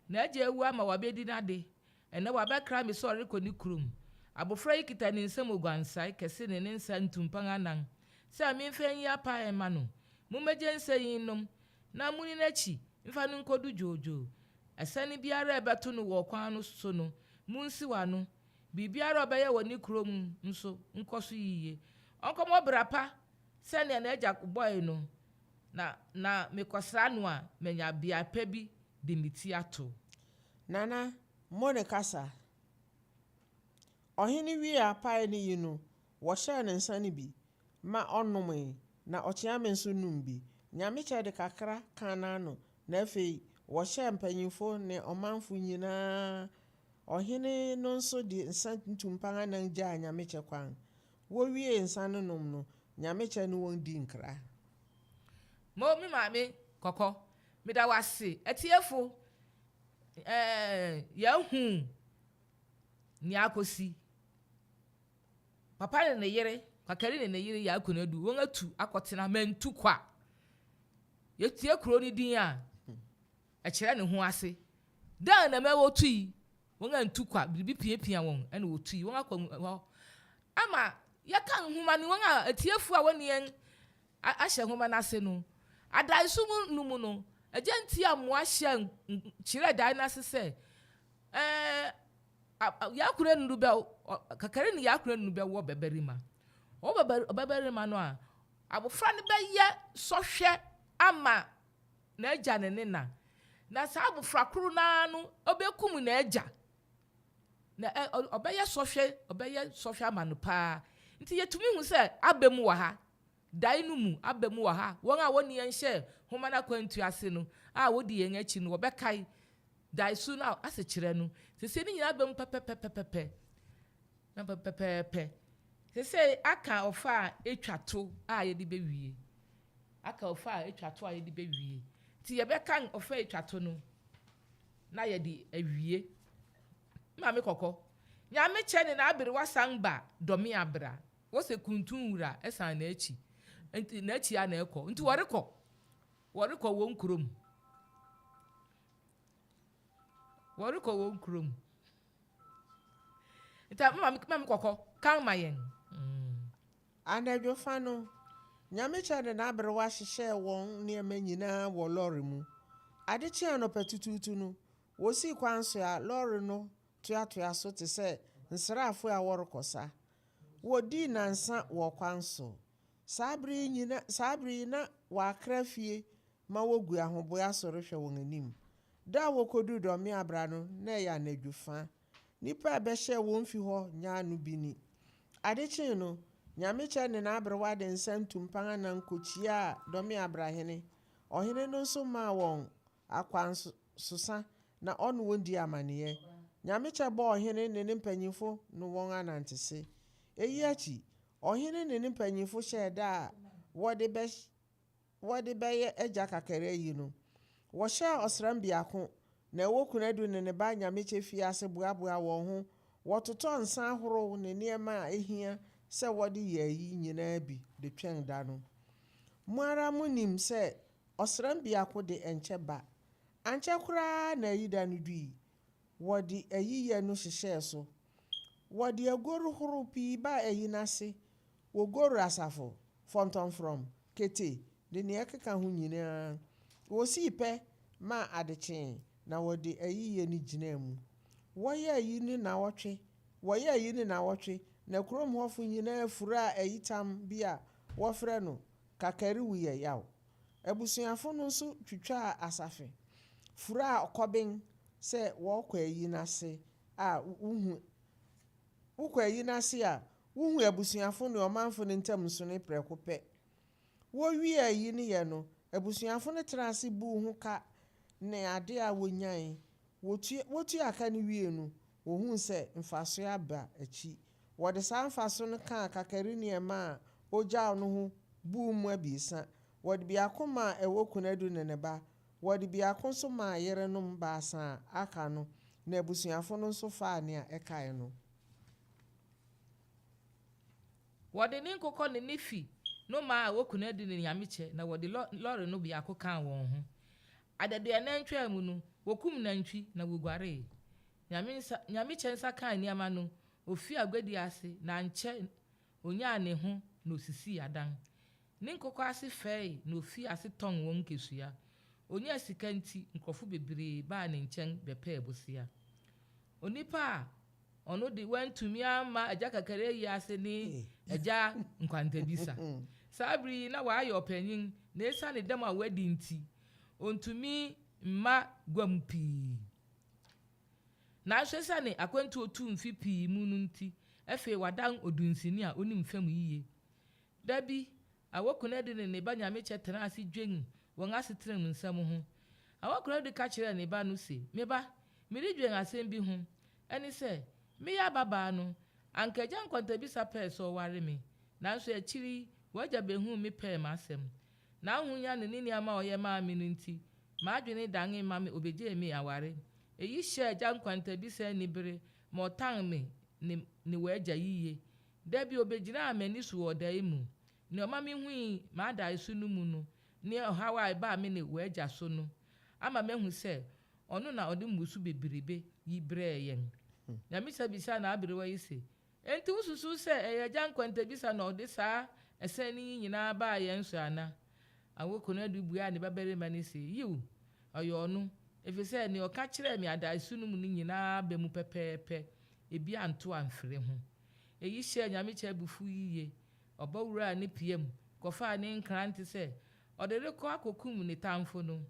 S1: n'agya awu ama wabedi n'ade, ɛnnɛ wabɛkra me sɛ ɔrekɔ ne kurom. Abofra yi kita ne nsam oguansae kɛse ne ne nsa ntumpan anan sɛ memfa nyi apae mma no. Mummegye nsa yi nnom na munni n'akyi mfa no nkodu dwoodwoo. Asiane biara a ɛbɛto no wɔ ɔkwan no so no, munsiw ano. Biribiara a ɔbɛyɛ wɔ ne kurom nso nkɔ so yiye. Ɔnkɔmmɔ bra pa sɛnea n'agya bɔe no, na na mekɔsra no a, manya beae pa bi de me ti ato.
S2: Nana, mo ne kasa. Ɔhene wiee apae no yi no, wɔhyɛɛ no nsa no bi ma ɔnomee, na Ɔkyeame nso nom bi. Nyamekyɛ de kakra kaa n'ano, na afei wɔhyɛɛ mpanyimfo ne ɔmanfo nyinaa. Ɔhene no nso de nsa ntumpan anan gyaa Nyamekyɛ kwan. Wowiee nsa no nom no, Nyamekyɛ ne wɔn dii nkra.
S1: Mo, me maame kɔkɔ, meda wo ase. Atiefo, ɛɛ, yɛahu nea akosi. Papa ne ne yere, Kwakari ne ne yere Yaa Konadu, wɔatu akɔtena Mantukwa. Yɛtie kuro no din a, ɛkyerɛ ne ho ase. Dɛn na ɛma wɔtui? Wɔantu kwa, biribi piapia wɔn na wɔtui. Wɔakɔ hɔ ama yɛka nhoma no, wɔn a atiefo a wɔne yɛn ahyɛ nhoma no ase no, adaeso mu no mu no, Agya Ntiamoa hyɛɛ kyerɛɛ dae no ase sɛ, ɛɛ, Yakuna nunu bɛ, kakari ne yakuna nunu bɛwɔ babarima. Ɔwɔ babarima no a, abofra no bɛyɛ sɔhwɛ ama n'agya ne ne na. Na saa abofra koro no ara no, ɔbɛkum n'agya. Na ɔbɛyɛ sɔhwɛ, ɔbɛyɛ sɔhwɛ ama no paa. Nti yɛtumi hu sɛ aba mu wɔ ha, dae no mu aba mu wɔ ha. Wɔn a wɔne yɛn hyɛ nhoma no akwantu ase no, a wɔdi yɛn akyi no, wɔbɛkae daeso no a asekyerɛ no. Seesei ne nyinaa aba mu pɛpɛpɛpɛpɛ. Na pɛpɛpɛpɛ. Seesei aka ɔfa a etwa to a yɛde bɛwie. Aka ɔfa a etwa to a yɛde bɛwie. Nti yɛbɛkan ɔfa a etwa to no na yɛde awie. Maame kɔkɔ, Nyame kyɛ ne n'aberewa san ba dɔme abra. Wɔsɛ kuntun wura san n'akyi. Nti n'akyi a na ɛkɔ. Nti wɔrekɔ. Wɔrekɔ wɔn kurom. Wɔrekɔ wɔn kurom. Nti maame kɔkɔ, kan ma yɛn.
S2: Anadwo fa no, Nyamekyɛ ne n'aberewa hyehyɛɛ wɔn nneɛma nyinaa wɔ lɔre mu. Ade kyee anɔpatutuutu no, wosii kwan so a lɔre no toatoa so te sɛ nsraafo a wɔrekɔ sa. Wodii nnansa wɔ kwan so. Saa bere yi nyina saa bere yi na wɔakra fie ma wogu ahoboa so rehwɛ wɔn anim. Da a wokoduu Dɔmeabra no, na ɛyɛ anadwo fa. Nnipa a ɛbɛhyɛɛ wɔn fi hɔ nyaa no bi ni. Ade kyee no, Nyamekyɛ ne n'aberewa de nsa ntumpan anan kokyiaa Dɔmeabra hene. Ɔhene no nso maa wɔn akwansosa na ɔne wɔn dii amanneɛ. Nyamekyɛ bɔɔ ɔhene ne ne mpanyimfo ne wɔn anantese. Eyi akyi, ɔhene ne ne mpanyimfo hyɛɛ da a wɔde bɛ wɔde bɛyɛ agya kakari ayi no. Wɔhyɛɛ ɔsram biako na ɛwɔ Kunadu ne ne ba Nyamekyɛ fii ase boaboaa wɔn ho. Wɔtotɔɔ nsa ahorow ne nneɛma a ehia sɛ wɔde yɛ ayi nyinaa bi de twɛn da no. Mo ara munim sɛ ɔsram biako de ɛnkyɛ ba. Ankyɛ koraa na ayi da no dui. Wɔde ayiyɛ no hyehyɛɛ so. Wɔde agoru horow pii baa ayi no ase. Wogoru asafo, fɔntɔmfrɔm, kete ne nea ɛkeka ho nyinaa. Wosii pɛ maa ade kyee na wɔde ayiyɛ no gyinaa mu. Wɔyɛɛ ayi no nnawɔtwe wɔyɛɛ ayi no nnawɔtwe na kurom hɔfo nyinaa furaa ayitam bi a wɔfrɛ no kakariwu yɛ yaw. Abusuafo no nso twitwaa asafe furaa ɔkɔben sɛ wɔrekɔ ayi no ase a wohu wokɔ ayi no ase a wohu abusuafo ne ɔmanfo no ntam nsonoe prɛko pɛ. Wowie ayi no yɛ no, abusuafo no tenaa ase buu ho ka ne ade a wonyae. Wotua wotua ka no wie no, wohuu sɛ mfaso aba akyi. Wɔde saa mfaso no kaa kakari nneɛma a ogyaw no ho buu mu abiɛsa. Wɔde biako maa ɛwɔ Kunadu ne ne ba. Wɔde biako nso maa yerenom baasa a aka no, na abusuafo no nso faa nea ɛkae no.
S1: Wɔde ne nkokɔ ne ne fi no maa ɛwɔ Kunadu ne Nyamekyɛ na wɔde lɔre no biako kaa wɔn ho. Adaduanan twaa mu no, wokum nantwi na woguaree. Nyame nsa Nyamekyɛ nsa kaa nneɛma no, ofii aguadi ase na ankyɛ onyaa ne ho na osisii adan. Ne nkokɔ ase fɛe na ofii ase tɔn wɔn nkesua. Onyaa sika nti, nkurɔfo bebree baa ne nkyɛn bɛpɛɛ bosea. Onipa a ɔno de wantumi amma Agya Kakari ayi ase ne Agya Nkwantabisa. Saa bere yi na wayɛ ɔpanyin na esiane dɛm a wadi nti, ontumi mma guam pii. Nanso esiane akwantu a otuu mfe pii mu no nti, afei wadan odunsini a onim fam yiye. Da bi, Awokonadu ne ne ba Nyamekyɛ tenaa ase dwen wɔn asetena mu nsɛm ho. Awokonadu ka kyerɛɛ ne ba no se, Me ba, meredwen asɛm bi ho. Ɛne sɛ, meyɛ ababaa no, anka Agya Nkwantabisa pɛe sɛ ɔware me. Nanso akyiri yi, w'agya behuu me pɛɛ m'asɛm. N'ahonya ne ne nneɛma a ɔyɛ maa me no nti, m'adwene danee ma me obegyee me aware. Eyi hyɛɛ Agya Nkwantabisa anibere ma ɔtan me ne ne w'agya yiye. Da bi obegyinaa m'ani so wɔ ɔdae mu. Nea ɔma mihui m'adaeso no mu no ne ɔhaw a ɛbaa me ne w'agya so no ama mahu sɛ ɔno na ɔde mmusu bebrebe yi brɛɛ yɛn. Nyamisa bisaa n'aberewa yi se, Enti wususuw sɛ ɛyɛ Agya Nkwantabisa na ɔde saa asiane yi nyinaa baa yɛn so ana? Awo Konadu buaa ne babarima no se, Yiw, ɔyɛ ɔno, efisɛ nea ɔka kyerɛɛ me adaeso no mu no nyinaa aba mu pɛpɛɛpɛ, ebi anto amfiri ho. Eyi hyɛɛ Nyamekyɛ abufuw yiye. Ɔbɔ wuraa ne pia mu kɔfaa ne nkrante sɛ ɔde rekɔ akokum ne tamfo no.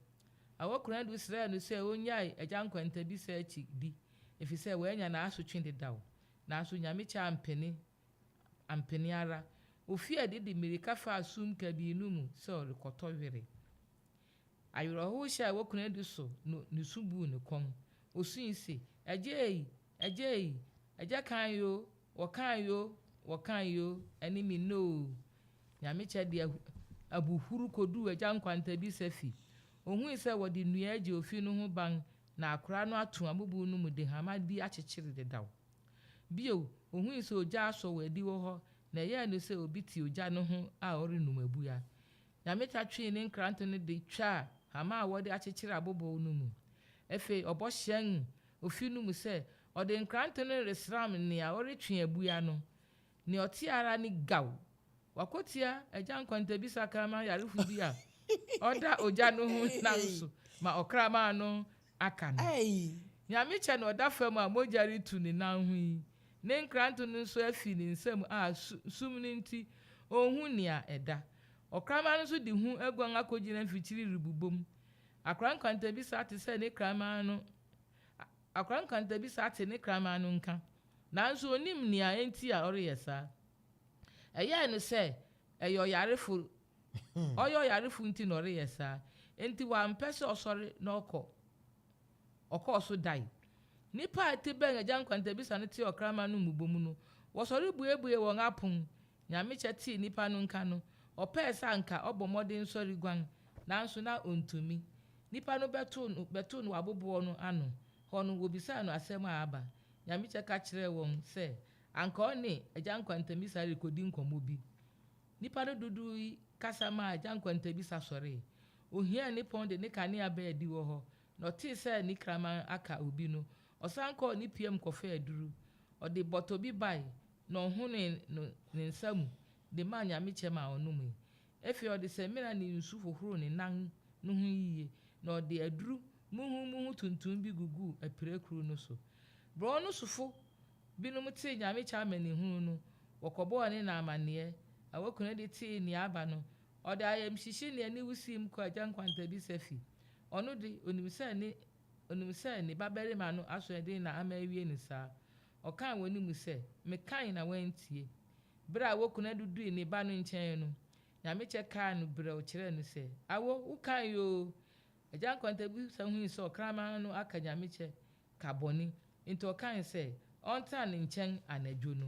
S1: Awo Konadu srɛɛ no sɛ onnyae Agya Nkwantabisa akyi di, efisɛ wanya n'asotwe dedaw. Nanso Nyamekyɛ ampene, ampene ara. Ofii adi de mmirika faa sum kabii no mu sɛ ɔrekɔtɔ were. Awerɛhow hyɛɛ Awokunadu so no nusu buu ne kɔn. Osui se, Agya ei! Agya ei! Agya kan yoo, wɔkan yoo, wɔkan yoo, ɛne me nnɛ oo! Nyamekyɛ de abuhuru koduu Agya Nkwantabisa fi. Ohui sɛ wɔde nnua agye ofi no ho ban na akora no ato abubuw no mu de hama bi akyekyere dedaw. Bio, ohui sɛ ogya asɔ wɔ adiwo hɔ na ɛyɛɛ no sɛ obi te ogya no ho a ɔrenum abua. Nyameta twee ne nkrante no de twaa hama a wɔde akyekyere abobow no mu. Afei ɔbɔ hyɛn ofi no mu sɛ ɔde nkrante no resram nea ɔretwe abua no. Nea ɔte ara ne gaw! Wakotia agya nkwantabisa kraman yarefo bi a ɔda ogya no ho nam so ma ɔkraman no aka no. Nyamekyɛ na ɔda fam a mogya retu ne nan ho yi. Ne nkranto no nso afi ne nsam a sum no nti onhu nea ɛda. Ɔkraman no nso de hu aguan akogyina mfikyiri rebobom. Akora nkwantabisa te sɛ ne kraman no Akora nkwantabisa ate ne kraman no nka, nanso onnim nea enti a ɔreyɛ saa. Ɛyɛɛ no sɛ ɛyɛ ɔyarefo ɔyɛ ɔyarefo nti na ɔreyɛ saa. Enti wampɛ sɛ ɔsɔre na ɔkɔ. Ɔkɔɔ so dae. Nnipa a ɛte bɛn Agya Nkwantabisa no tee ɔkraman no mmubomu no, wɔsɔre buebuee wɔn apon. Nyamekyɛ tee nnipa no nka no, ɔpɛe sɛ anka ɔbɔ mmɔden sɔre guan, nanso na ontumi. Nnipa no bɛtoo no bɛtoo no wɔ abobow no ano hɔ no, wobisaa no asɛm a aba. Nyamekyɛ ka kyerɛɛ wɔn sɛ anka ɔne Agya Nkwantamisa rekodi nkɔmmɔ bi. Nnipa no dodow yi kasa maa Agya Nkwantabisa sɔree. Ohiaa ne pɔn de ne kanea baa adiwo hɔ, na ɔtee sɛ ne kraman aka obi no, ɔsan kɔɔ ne piam kɔfaa aduru. Ɔde bɔtɔ bi bae, na ɔhonee no ne nsa mu de maa Nyamekyɛ ma ɔnomee. Afei ɔde samina ne nsu hohoroo ne nan no ho yiye, na ɔde aduru muhumuhu tuntum bi guguu apirakuru no so. Borɔn no sofo binom tee Nyamekyɛ amanehunu no, wɔkɔbɔɔ ne na amanneɛ. Awokunadi tee nea aba no, ɔde ayamhyehye ne aniwu siim kɔɔ Agya Nkwantabisa fi. Ɔno de, onim sɛ ne onim sɛ ne babarima no asoɔden na ama awie no saa. Ɔkaa wɔ ne mu sɛ, Mekae na woantie. Bere a Awokunadu dui ne ba no nkyɛn no, Nyamekyɛ kaa no brɛoo kyerɛɛ no sɛ, Awo, wokae oo! Agya Nkwantabisa hui sɛ ɔkraman no aka Nyamekyɛ ka bɔne, enti ɔkae sɛ ɔntena ne nkyɛn anadwo no.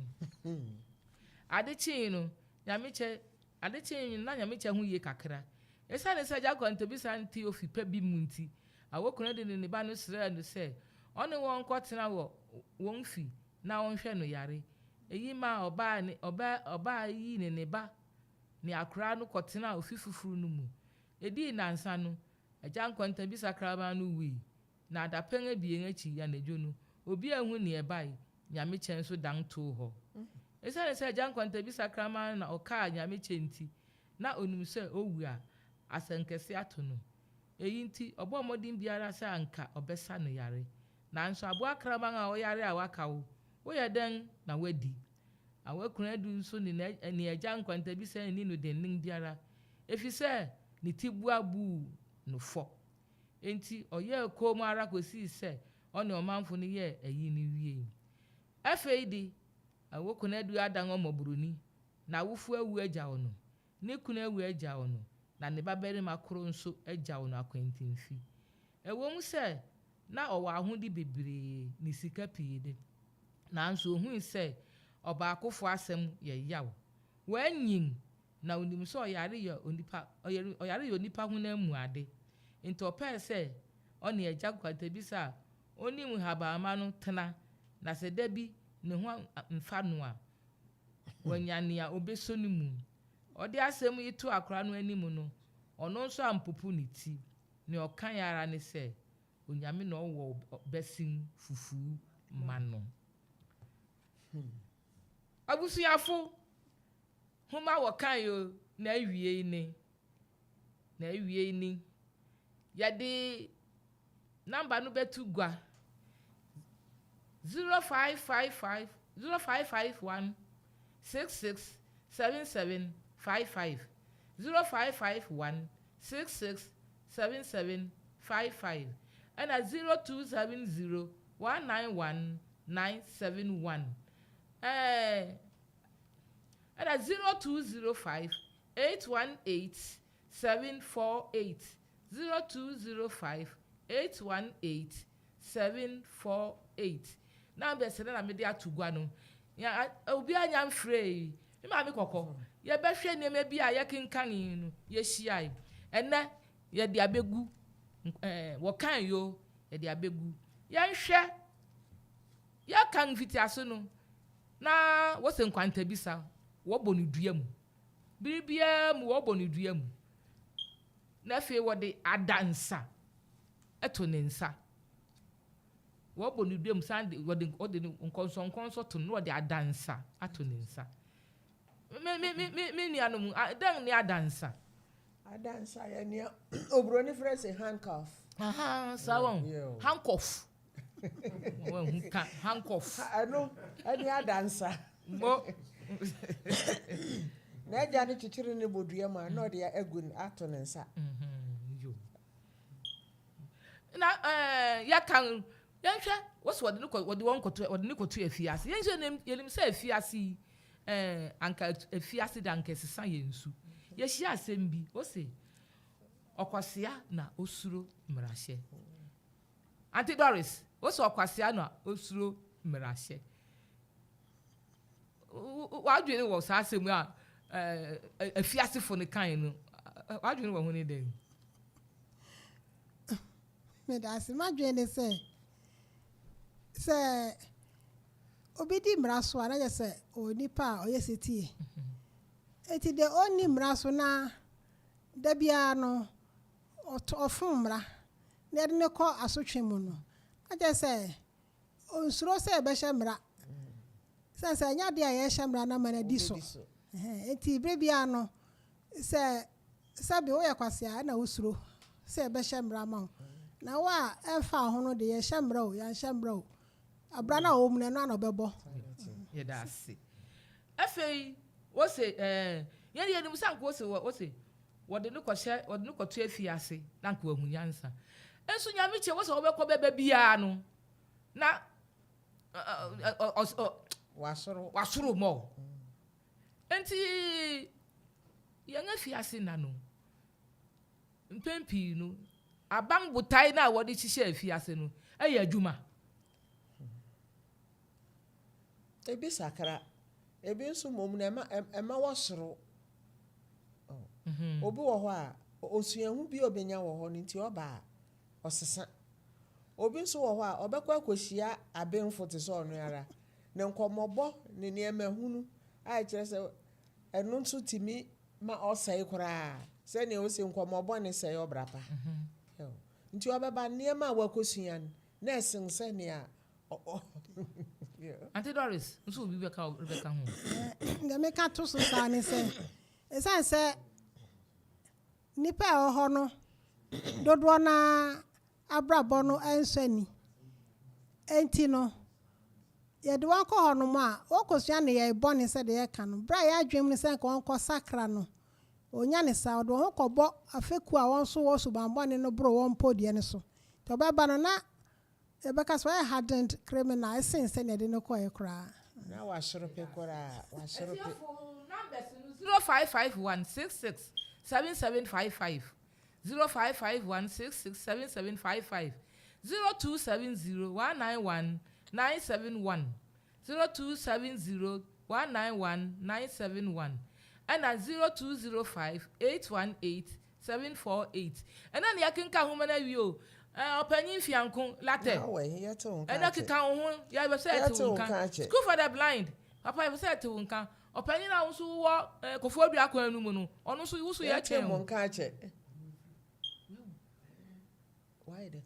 S1: Ade kyee no, Nyamekyɛ ade kyee no, na Nyamekyɛ ho ye kakra. Esiane sɛ Agya Nkwantabisa nte ofi pa bi mu nti, Awokunadu ne ne ba no srɛɛ no sɛ ɔne wɔn nkɔtena wɔ wɔn fi na ɔnhwɛ no yare. Eyi maa ɔbaa ne ɔbaa ɔbaa yi ne ne ba ne akwadaa no kɔtenaa ofi foforo no mu. Edii nnansa no, Agya Nkwantabisa kraman no wui, na adapɛn abien akyi anadwo no, obi anhu nea ɛbae, Nyamekyɛ nso dan too hɔ. Esiane sɛ Agya Nkwantabisa kraman no na ɔkaa Nyamekyɛ nti, na onim sɛ owu a, asɛnkɛse ato no. Eyi nti, ɔbɔɔ mmɔden biara sɛ anka ɔbɛsa no yare. Nanso aboa kraman a ɔyare a waka wo, woyɛ dɛn na woadi? Awakunu nso ne ne agya nkwantabisa anni no dennen biara, efisɛ ne tiboa buu no fɔ. Enti ɔyɛɛ komm ara kosii sɛ ɔne ɔmanfo no yɛɛ ayi no wiei. Afei de, Awokonadu adan ɔmmɔborɔni. N'awofo awu agyaw no, ne kunu awu agyaw no, na ne babarima koro nso agyaw no akwantemfi. Ɛwom sɛ na ɔwɔ ahode bebree ne sika pii de, nanso ohui sɛ ɔbaakofo asɛm yɛ yaw. Wanyin, na onim sɛ ɔyare yɛ onipa ɔyare yɛ onipa honam mu ade. Enti ɔpɛe sɛ ɔne agya Nkwantabisa a onim nhabamma no tena, na sɛ da bi ne ho mfa no a, wanya nea obeso no mu. Ɔde asɛm yi too akora no anim no, ɔno nso ampopo ne ti. Nea ɔkae ara ne sɛ, Onyame na ɔwɔ bɛsen fufuw ma no. Abusuafo, nhoma a wɔkae o, n'awiei ne, n'awiei ni. Yɛde namba no bɛto gua. 0555 0551 66 77 55 0551 66 77 55 ɛna 0270 191 971 ɛɛ ɛna 0205 818 748 0205 818 748 Numbers no na mede ato gua no. Obiara nya mfrɛɛ yi. Me maame kɔkɔ, yɛbɛhwɛ nneɛma bi a yɛkenkanee no, yɛhyiae. Ɛnnɛ, yɛde abɛgu. Ɛɛ, wɔkan yoo, yɛde abɛgu. Yɛnhwɛ, yɛka mfitiase no, na wɔsɛ nkwantabisa, wɔbɔ no dua mu. Bere biara mu wɔbɔ no dua mu. Na afei wɔde adansa to ne nsa. Wɔbɔ no dua mu san de wɔde wɔde no nkɔnsɔnkɔnsɔ to no na wɔde adansa ato ne nsa. Me me me me me nuanom, dɛn ne adansa?
S2: Adansa yɛ nea oburoni frɛ sɛ handcuff.
S1: Aha, saa wɔn. Handcuff. Wɔn ho ka handcuff.
S2: Ɛno ɛne adansa.
S1: Mo.
S2: N'agya no kyekyere ne bodua mu a na ɔde agu ato ne nsa.
S1: Na yɛka yɛnhwɛ wɔsɛ wɔde ne kɔ wɔde wɔn kɔto wɔde ne kɔto afiase. Yɛnhwɛ yɛnim sɛ afiase yi anka afiase de anka ɛsesa yɛn su. Yɛhyia asɛm bi wɔsɛ ɔkwasea na osuro mmarahyɛ. Auntie Doris, wɔsɛ ɔkwasea na osuro mmarahyɛ. Wadwene wɔ saa asɛm a afiasefo no kan no, wadwene wɔ ho ne dɛn?
S3: Meda ase. Madwene ne sɛ obi di mmara so a, na kyerɛ sɛ ɔwɔ nipa a ɔyɛ setie. Eti deɛ ɔnni mmara so na da biara no ɔfom mmara na yɛde ne kɔ asotwe mu no, na kyerɛ sɛ onsuro sɛ yɛbɛhyɛ mmara. Sɛ ɛnyɛ adeɛ a yɛhyɛ mmara no ama no adi so. Eti bere biara no, sɛ sɛbi woyɛ kwasea ɛna wosuro sɛ yɛbɛhyɛ mmara ma wo. Na wo a ɛmfa wo ho no de, yɛhyɛ mmara o, yɛnhyɛ mmara o, abra no a ɔwɔ mu no, ɛno ana ɔbɛbɔ.
S1: Yɛda ase. Afei wɔsɛ yɛn yɛnim sɛ anka wɔsɛ wɔde no kɔhyɛ wɔde no kɔto afiase na anka wahu nyansa. Nso Nyame kyɛ wɔsɛ wɔbɛkɔ bɛba biara no na
S2: wasoro.
S1: Wasoro mɔ. Nti yɛn afiase na no mpɛn pii no, aban botae no a wɔde hyehyɛ afiase no ɛyɛ adwuma.
S2: Ebi sakra, ebi nso mmom na ɛma wɔsoro. Obi wɔ hɔ a osuahu bi a obenya wɔ hɔ no nti ɔba a ɔsesa. Obi nso wɔ hɔ a ɔbɛkɔ akɔhyia abenfo te sɛ ɔno ara ne nkɔmmɔbɔ ne nneɛma hunu a ɛkyerɛ sɛ ɛno nso tumi ma ɔsɛe koraa, sɛnea ɔsɛ nkɔmmɔbɔ ne sɛe ɔbra pa. Nti ɔbɛba, nneɛma a wakɔsua no na ɛsen sɛnea
S1: Auntie Doris nso, obi bɛka ho.
S3: Deɛ meka to so saa ne sɛ, ɛsiane sɛ nnipa a ɛwɔ hɔ no dodoɔ naa abrabɔ no ɛnsɔ ani enti no, yɛde wɔn kɔ hɔ nom a wɔkɔsua ne yɛ bɔne. Sɛdeɛ yɛka no, berɛ a yɛadwene mu no sɛ nka wɔnkɔ sakra no, onya ne saa ɔde wɔn ho kɔbɔ afekuo a wɔn nso wɔ subanbɔne no boro wɔn mpo deɛ no so. Nti ɔbɛba no na yɛbɛka sɛ ɔyɛ hardened criminal ɛsen sɛnea yɛde no kɔɛ koraa.
S2: Na wasoro pe koraa, wasoro pe.
S1: Numbers no: 0551667755, 0551667755, 0270191971, 0270191971, ɛna 0205818748. Ɛna ne yɛkenka nhoma no awie o. Ɔpanyin Fianko Latɛ.
S2: Na wɔ he yɛte wo nka
S1: ɛna
S2: akyɛ.
S1: Keka wo ho, yɛbɛ sɛ ɛte
S2: Yɛte
S1: wo
S2: wo
S1: nka.
S2: nka akyɛ.
S1: School for the Blind papa, yɛbɛ sɛ ɛte wo nka. Ɔpanyin a wo nso wɔ Koforidua kwan no mu no, ɔno nso wo so
S2: Yɛte
S1: yɛtwɛn
S2: mo
S1: wo.
S2: nka akyɛ. Wayɛ dɛ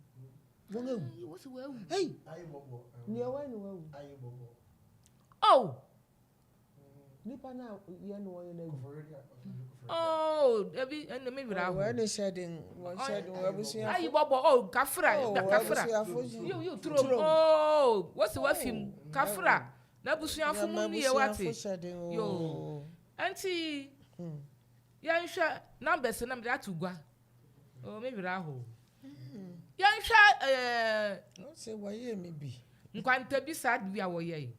S2: wɔn awu.
S1: Wo si wawu.
S2: Hey, nea wɔn ni wawu.
S1: Oh.
S2: Nipa na yɛ no wɔyɛ no awu.
S1: Oh, ebi ɛna mi wura ho.
S2: Wɔn ni hyɛ den, wɔn hyɛ den, wɔn abusuafo.
S1: Ayi bɔbɔ oh, kafra.
S2: Oh,
S1: kafra.
S2: abusuafo gyi.
S1: Yiw, turom.
S2: Turom.
S1: Oh, wosi wafim kafra n'abusuafo mu ni yɛ wate.
S2: Abusuafo hyɛ den o.
S1: Yo. Nti yɛnhwɛ numbers na mede ato gua oh, me wura ho. Yɛnhwɛ
S2: Ɔsɛ wɔyɛ mi bi.
S1: Nkwantabi saa bi a wɔyɛ yi,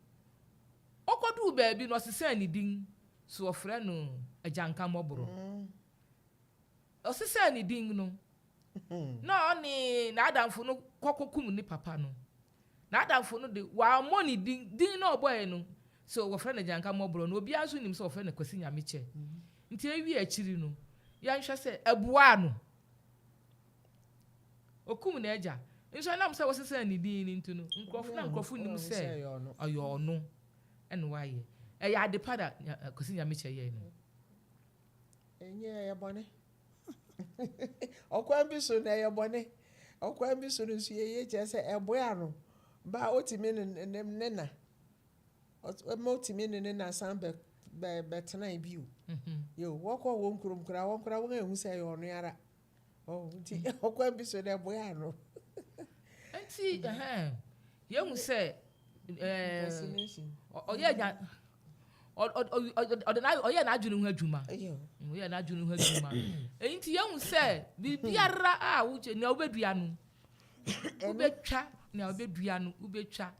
S1: ɔkɔduu baabi na ɔsesɛn ne din so, wɔfrɛ no Agyanka Mmɔborɔ. Ɔsesɛn ne din no na ɔne n'adamfo no kɔkɔkum ne papa no. N'adamfo no de wammɔ ne din din na ɔbɔɛ no so wɔfrɛ no Agyanka Mmɔborɔ no, obiara nso nim sɛ wɔfrɛ no Kwasi Nyamekyɛ. Nti ewie akyiri no, yɛnhwɛ sɛ ɛboaa no okum n'agya nso, ɛnam sɛ wɔsesɛn ne din no nti no, nkurɔfo na nkurɔfo nim sɛ
S2: ɛyɛ ɔno.
S1: Ɔyɛ ɔno ɛna wayɛ. Ɛyɛ ade pa da Kwasi Nyamekyɛ yɛ no.
S2: Ɛnyɛ, ɛyɛ bɔne. Ɔkwan bi so na ɛyɛ bɔne, ɔkwan bi so no nso yɛyɛ kyerɛ sɛ ɛboa no ba otumi ne ne ne na ɛma otumi ne ne na san bɛ. bɛ bɛtenae bio. Yo, wɔkɔɔ wɔn kurom koraa, wɔn koraa wɔn anhu sɛ ɛyɛ ɔno ara. Oh, nti ɔkwan bi so dɛ ɛboa ano.
S1: Nti ɛhɛn, yɛhu sɛ ɛɛ ɔyɛ nya ɔde na ɔyɛ n'adwene ho adwuma. Ɔyɛ n'adwene ho adwuma. Eyi nti yɛhu sɛ biribiara a wogye nea wobɛdua no wobɛtwa nea wobɛdua no wobɛtwa.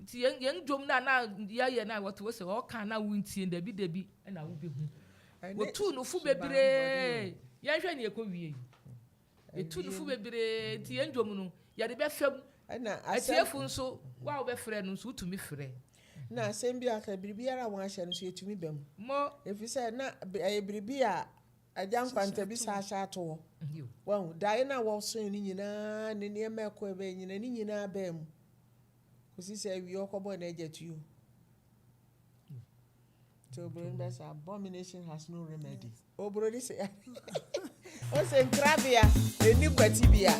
S1: Nti yɛn yɛn dwom no a na yɛyɛ na wɔte wɔ sɛ ɔka na wontie dabi dabi na wobɛhu. Wɔtuu no fo bebree. Yɛnhwɛ nea ɛkɔ wie yi. Yɛtu no fo bebree nti yɛn dwom no yɛde bɛfa mu. Atiefo nso wo a wobɛfrɛ no nso wotumi frɛ.
S2: Na asɛm bi aka biribiara a wɔahyɛ no nso yɛtumi ba mu. Ɛfiri sɛ na ɛyɛ biribi a Agya Nkwantabisa ahyɛ ato hɔ. Wahu, daeɛ no a wɔsoe no nyinaa ne nneɛma ɛkɔ ɛbɛyɛ nyinaa ne nyinaa baa mu. Kɔsi sɛ awie ɔkɔbɔɔ n'agya tuo. Nti oburoni bɛ sɛ abomination has no remedy. Oburoni sɛ ɔsɛ nkrabea ɛni kwatibea.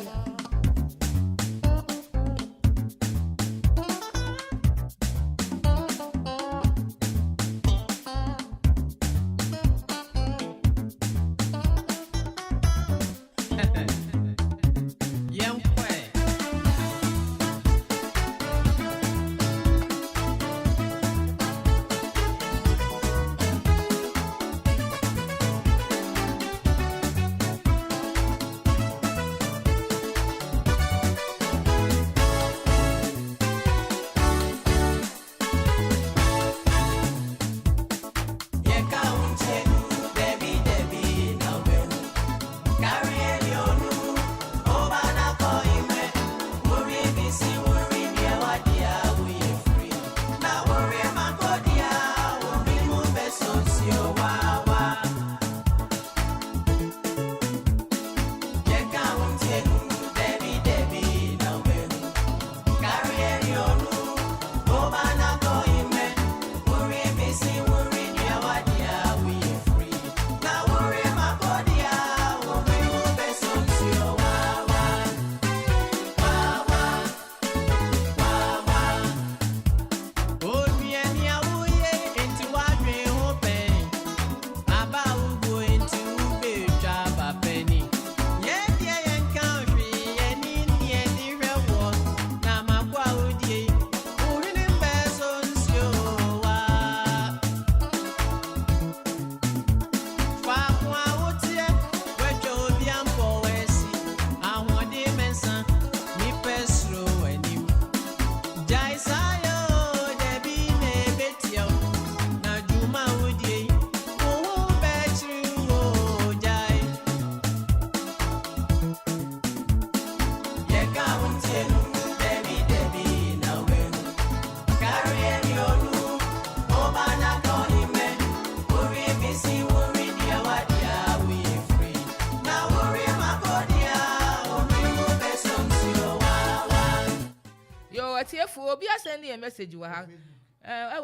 S1: Yo, atiefo, obi asɛnde yɛn message wɔ ha.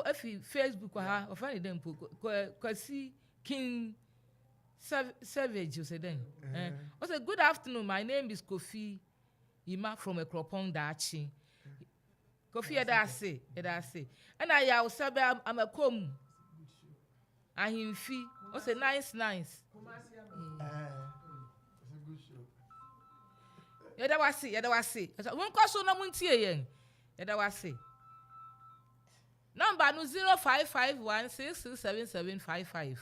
S1: Efi Facebook wɔ ha, ɔfrɛ ne dɛn mpo, Kwasi King Savage, ɔsɛ dɛn? Ɔsɛ, good afternoon, my name is Kofi Ima from Ekropong Daakye. Kofi, yɛda ase, yɛda ase. Ɛna Yaw Sɛbɛ Amakom Ahemfi, ɔsɛ nice nice. Yɛda wase, yɛda wase. Monkɔ so na montie yɛn. Yɛda wase. Nɔmba no 0551667755.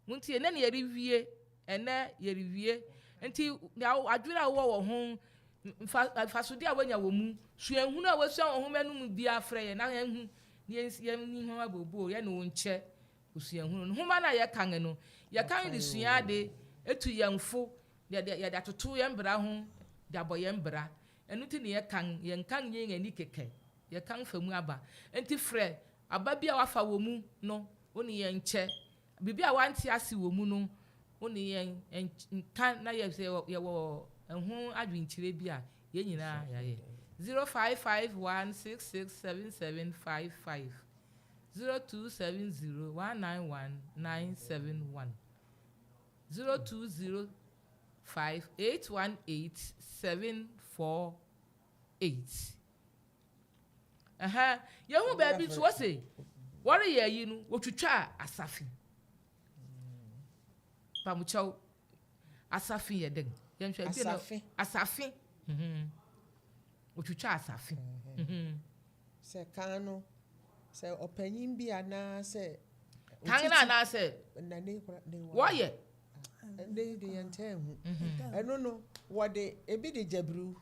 S1: Montie, ɛnɛ ne yɛrewie, ɛnɛ yɛrewie. Nti adwene a wowɔ wɔ ho, mfasode a woanya wɔ mu, suahunu a woasua wɔ nhoma no mu biara frɛ yɛn na yɛnhu na yɛnni ho abooboo, yɛne wo nkyɛ osuahunu no. Nhoma no a yɛkan no, yɛkan de sua ade, etu yɛn fo, yɛde yɛde atoto yɛn bra ho de abɔ yɛn bra. Ɛno nti na yɛkan, yɛnkan nyɛ yɛn ani kɛkɛ, yɛkan fa mu aba. Nti frɛ aba bi a wafa wɔ mu no, wo ne yɛn nkyɛ. Biribi a wante ase wɔ mu no, wo ne yɛn nka na yɛ sɛ yɛwɔ ɛho adwenkyerɛ bi a, yɛn nyinaa yɛayɛ. 0551667755, 0270191971, 0205818748. Ɛhɛn, yɛhu baabi nso wɔse. Wɔreyɛ ayi no, wotwitwaa asafe. Pamukyɛw, asafe yɛ dɛn? Yɛnhwɛ ebi na
S2: Asafe.
S1: Asafe. Wotwitwa asafe.
S2: Sɛ kan no, sɛ ɔpanyin bi anaasɛ
S1: Kan no anaasɛ
S2: na ne kora ne wa-
S1: wɔyɛ.
S2: Ne de yɛn ntɛn ho. Ɛno no, wɔde ebi de gyabiriw.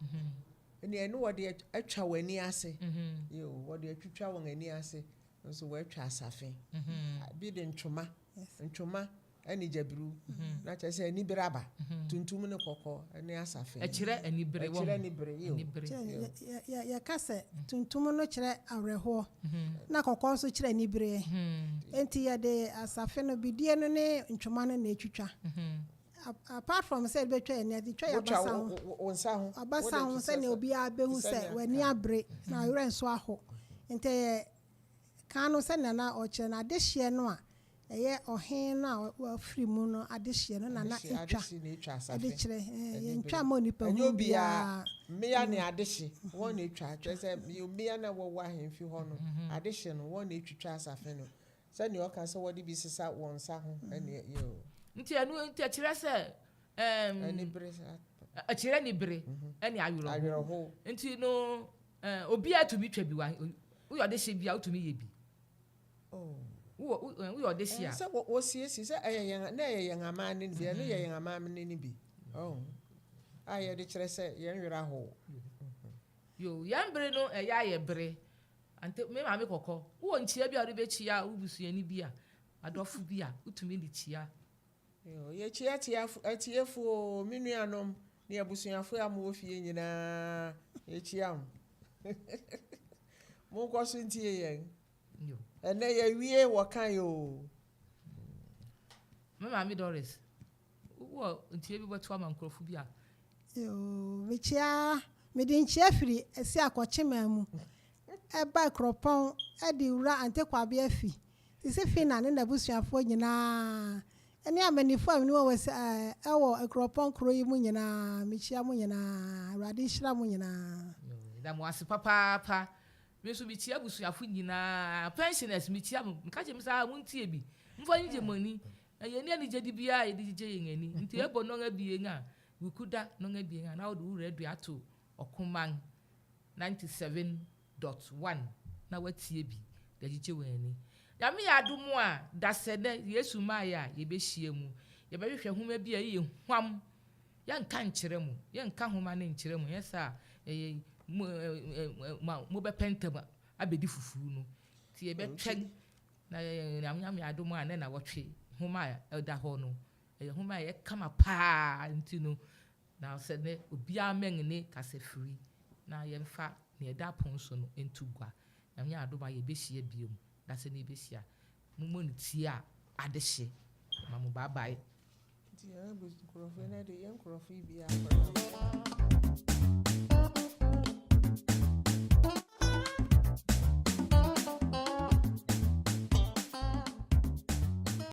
S2: Ɛne ɛno wɔde atwa wɔn ani ase. Yo, wɔde atwitwa wɔn ani ase nso wɔatwa asafe. Bi de ntoma, ntoma ɛne gyabiriw. Na kyerɛ sɛ anibere aba. Tuntum ne kɔkɔɔ ɛne asafe.
S1: Ɛkyerɛ anibere wɔ
S2: Ɛkyerɛ
S1: ho.
S2: anibere, yo.
S1: Anibere.
S3: Kyerɛ yɛka sɛ tuntum no kyerɛ awerɛhoɔ na kɔkɔɔ nso kyerɛ anibereɛ. Enti yɛde asafe no, bidie no ne ntoma no na ɛtwitwa. Apart from sɛ yɛde bɛtwa yɛn ani, yɛde twa yɛn
S2: Wotwa
S3: abasa ho.
S2: wo nsa ho.
S3: Abasa ho
S2: Wode te
S3: sɛnea obiara bɛhu
S2: te
S3: sɛ w'ani abere na awerɛ nso aho. Nti ɛyɛ kan no sɛnea na ɔkyerɛ no, adehyeɛ no a ɛyɛ ɔhen no a wafiri mu no adehyeɛ no na
S2: Adehye
S3: ɛtwa
S2: adehye na etwa asafe.
S3: ɛde kyerɛ
S2: Anibere.
S3: yɛntwa ma onipa
S2: Ɛnyɛ
S3: hu
S2: obiara.
S3: biara.
S2: Mmea ne adehye wɔn na etwa, kyerɛ sɛ mmea na wɔwɔ ahemfi hɔ no, adehye no wɔn na etwitwa asafe no sɛnea ɔka sɛ wɔde bi sesa wɔn nsa ho ɛne yo.
S1: Nti ɛno nti ɛkyerɛ sɛ
S2: Anibere saa.
S1: Ɛkyerɛ anibere ɛne awerɛho.
S2: Awerɛho.
S1: Nti no obiara tumi twa bi wa woyɛ ɔdehye bi a wotumi yɛ bi.
S2: Oh.
S1: Wowɔ woyɛ ɔdehye a.
S2: Sɛ wɔsiesie sɛ ɛyɛ yɛn na ɛyɛ yɛn amanne no bi, ɛno yɛ yɛn amanne no bi oh. A yɛde kyerɛ sɛ yɛn werɛ ahow.
S1: Yo, yɛn bere no ɛyɛ ayɛ bere ante me maame kɔkɔ wowɔ nkyia bi a wode bɛkyia wo busuani bi a adɔfo bi a wotumi de kyia.
S2: Yo, yɛkyia atiefo o, me nuanom ne abusuafo a mowɔ fie nyinaa, yɛkyia mo. Monkɔ so ntie yɛn.
S1: Yo.
S2: Ɛnɛ yɛwie wɔ kan o.
S1: Me maame Doris, wowɔ nkyia bi bɛto ama nkurɔfo bi a?
S3: Yoo, mekyia, mede nkyia firi Asi Akɔkyeman mu ɛba Kuropɔn ɛde wura Ante Kwabea fi Sisi Fina ne n'abusuafoɔ nyinaa ɛne amannifoɔ a mene wɔn wɔ ɛwɔ Kuropɔn kuro yi mu nyinaa. Mekyia mo nyinaa. Awurade nhyira mo nyinaa.
S1: Yoo, da mo ase papaapa. Me nso mekyia abusuafo nyinaa, pensioners mekyia mo. Meka kyerɛ mo sɛ ah montie bi. Momfa nnyigye mo ani. Yɛnni anigyede biara a yɛde gyigye yɛn ani. Nti ɛbɔ nnɔn abien a, Wukuda nnɔn abien a, na wode wo radio ato Ɔkoman 97.1 na woatie bi de agyigye wɔn ani. Nyame yɛ adom a, dasɛ nɛ Yesu maeɛ a yɛbɛhyia mu. Yɛbɛhwehwɛ nwoma bi a ɛyɛ huam. Yɛnka nkyerɛ mo, yɛnka nwoma no nkyerɛ mo, ɛnyɛ saa a ɛyɛ mo ma mobɛpɛ ntɛm abɛdi fufuo no. Nti yɛbɛtwɛn na Nyame yɛ adom a nɛ nawɔtwe nwoma a ɛda hɔ no, ɛyɛ nwoma a ɛyɛ kama paa nti no, na sɛ nɛ obiara mmɛn ne kasafiri na yɛmfa nea ɛda apon so no nto gua. Nyame yɛ adom a yɛbɛhyia biom, dasɛ ne yɛbɛhyia. Mommɔ no tie a adehye. Ma mo bye bye.
S2: Nti yɛn nkurɔfoɔ no de yɛn nkurɔfoɔ yi bi akɔrɔ.